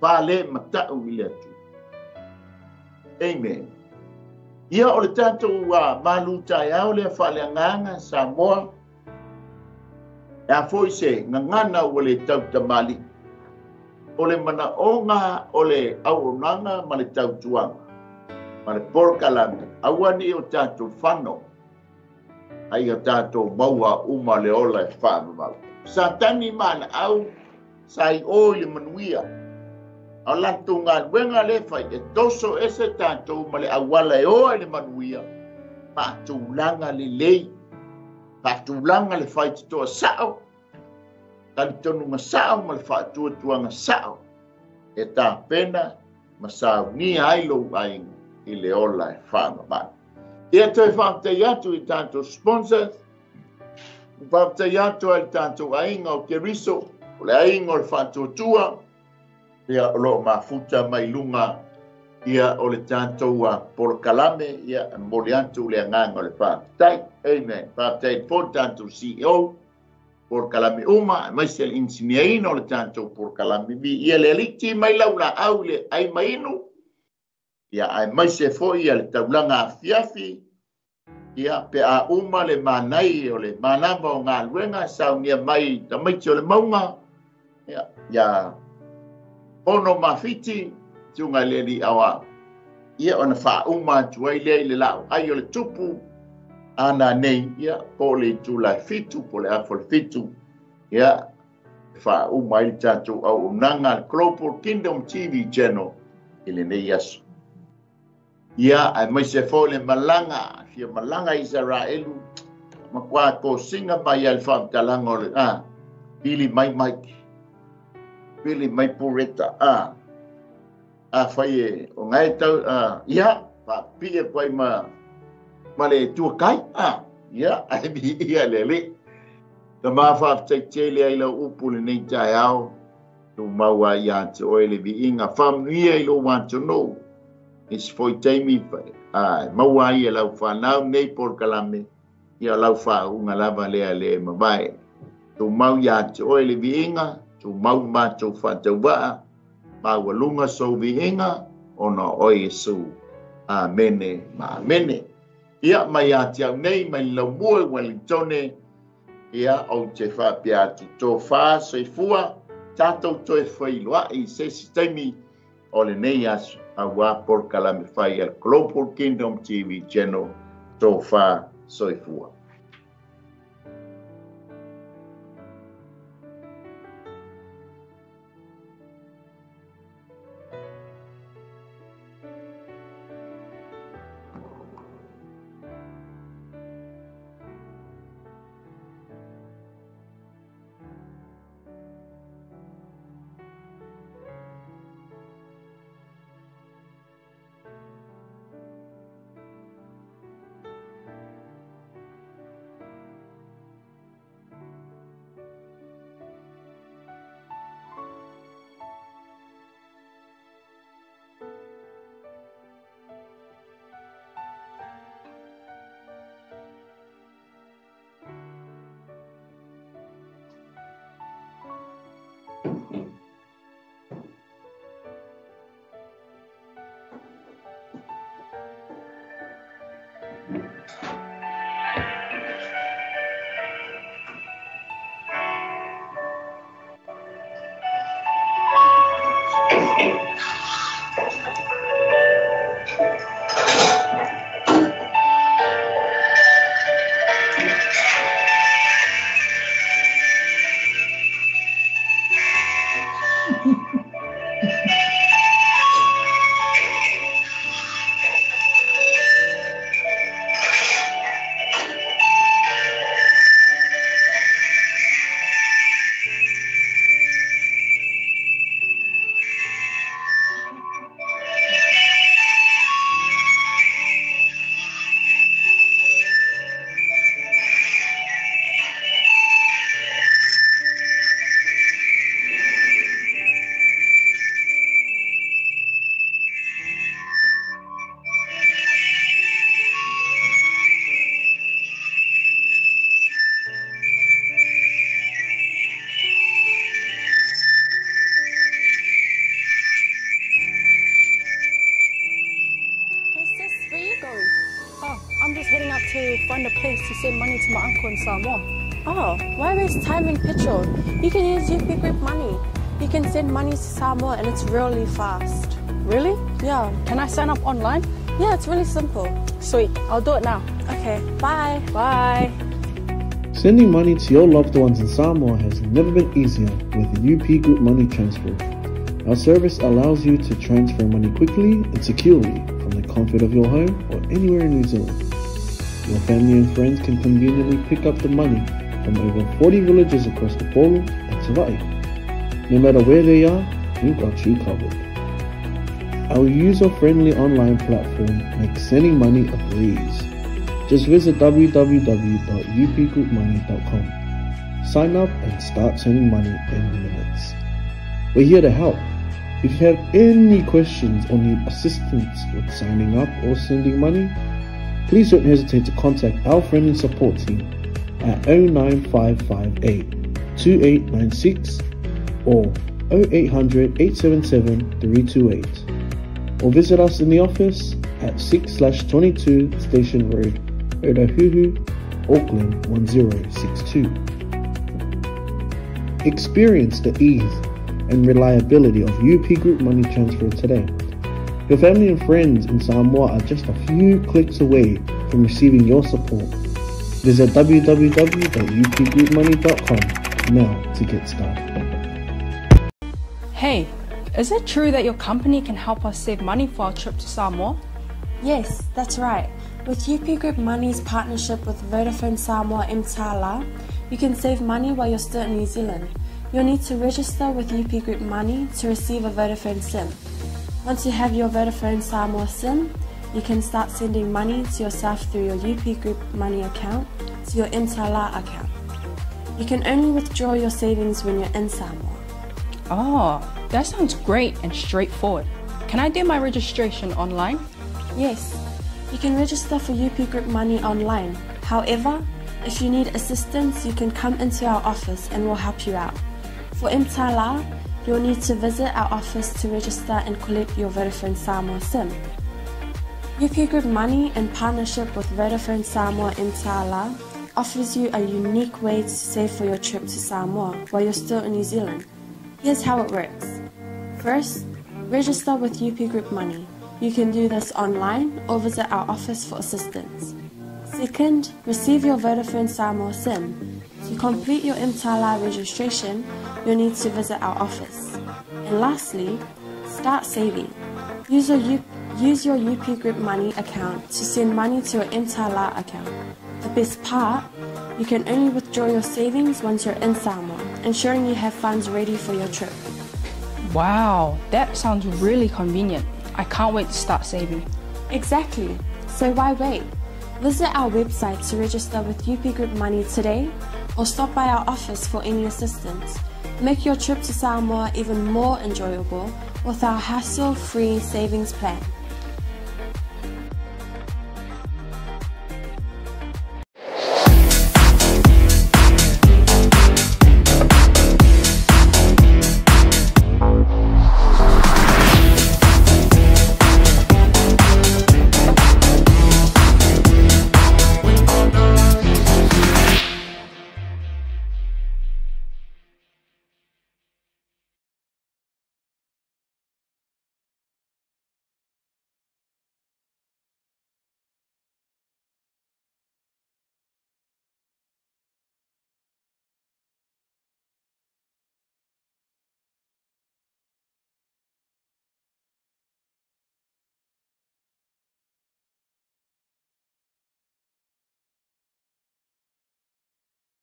fale mata'u i le Atua? Amen. Ia o le tatou malu taeao lea faaleagaga Samoa, e a foi se gagana ua le tautamali'i, o le manaoga o le auaunaga ma le tautuaga ma le polokalame, aua nei o tatou fano, ai o tatou maua uma le ola e faavavau. Satani ma ana au sa i o i le manuia, a o latou galuega lea fai e toso ese tatou ma le auala e oa i le manuia, faatulaga lelei, faatulaga le faitotoa sa'o, talitonuga sa'o ma le faatuatuaga sa'o e tapena ma saunia ai lou aiga i le ola e faavavau. Ia toe faafetai atu i tatou sponsors, faafetai atu ai le tatou aiga o Keriso, o le aiga o le faatuatua, ia o loo mafuta mai luga ia o le tatou polokalame, ia e momoli atu le agaga o le faafetai. Amen. Faafetai foi le tatou CEO polokalame uma, aemaise le inisinia o le tatou polokalame. Viia le Alii mai lau laau i le ai mainu, ia aemaise foi ia le taulaga afiafi, ia pe a uma le manai o le manava o galuega saunia mai tamaiti o le mauga, ia ia ono mafiti tunga le alii aoao, ia ona faauma atu ai lea i le laau ai o le tupu ana nei, ia po o le itula e 7 po o le afa o le 7, ia e faauma ai le tatou auaunaga le Global Kingdom TV Channel i lenei aso. Ia aemaise foi le malaga, fia malaga Isaraelu, matua kosiga mai ai le faamatalaga o le pili mai Mike, pili mai Pureta, Afai e o lena e tau, ia, faapipii atu ai ma, ma le Itu Agai, a, ia, ae viia le Alii. Tama, faafetai tele ai lau upu i lenei taeao, tumau lava ia te oe le viiga, faamanuia i lou atunuu, nisi foi taimi e maua ai e lau fanau nei polokalame, ia o lau faauuga lava lea le mavae. Tumau ia te oe le viiga, tumau le matou faatauvaa, maualuga sou viiga, ona o oe Iesu. Amene ma amene. Ia, mai ia te au nei, mai le laumua i Welingtone, ia, ou te faapea atu, tofa, soifua, tatou toe feiloai i se isi taimi o lenei aso, aua polokalame fai a le Global Kingdom TV Channel, tofa, soifua. Hey sis, where you going? Oh, I'm just heading up to find a place to send money to my uncle in Samoa. Oh, why waste time and petrol? You can use UP Group Money. You can send money to Samoa and it's really fast. Really? Yeah. Can I sign up online? Yeah, it's really simple. Sweet, I'll do it now. Okay, bye. Bye. Sending money to your loved ones in Samoa has never been easier with UP Group Money Transfer. Our service allows you to transfer money quickly and securely from the comfort of your home or anywhere in New Zealand. Your family and friends can conveniently pick up the money from over 40 villages across Upolu and Savai'i. No matter where they are, we've got you covered. Our user-friendly online platform makes sending money a breeze. Just visit www.upgroupmoney.com. Sign up and start sending money in minutes. We're here to help. If you have any questions or need assistance with signing up or sending money, please don't hesitate to contact our friendly support team at 09558 2896 or 0800 877 328 or visit us in the office at 6/22 Station Road, Otahuhu, Auckland 1062. Experience the ease and reliability of UP Group Money Transfer today. Your family and friends in Samoa are just a few clicks away from receiving your support. Visit www.upgroupmoney.com now to get started. Hey, is it true that your company can help us save money for our trip to Samoa? Yes, that's right. With UP Group Money's partnership with Vodafone Samoa Mtala, you can save money while you're still in New Zealand. You'll need to register with UP Group Money to receive a Vodafone SIM. Once you have your Vodafone Samoa SIM, you can start sending money to yourself through your UP Group Money account to your Mtala account. You can only withdraw your savings when you're in Samoa. Oh, that sounds great and straightforward. Can I do my registration online? Yes, you can register for UP Group Money online. However, if you need assistance, you can come into our office and we'll help you out. For Mtala, you'll need to visit our office to register and collect your Vodafone Samoa SIM. UP Group Money, in partnership with Vodafone Samoa Mtala, offers you a unique way to save for your trip to Samoa while you're still in New Zealand. Here's how it works. First, register with UP Group Money. You can do this online or visit our office for assistance. Second, receive your Vodafone Samoa SIM. To complete your Mtala registration, you'll need to visit our office. And lastly, start saving. Use your, U- use your UP Group Money account to send money to your Mtala account. The best part, you can only withdraw your savings once you're in Samoa, ensuring you have funds ready for your trip. Wow, that sounds really convenient. I can't wait to start saving. Exactly. So why wait? Visit our website to register with UP Group Money today or stop by our office for any assistance. Make your trip to Samoa even more enjoyable with our hassle free savings plan.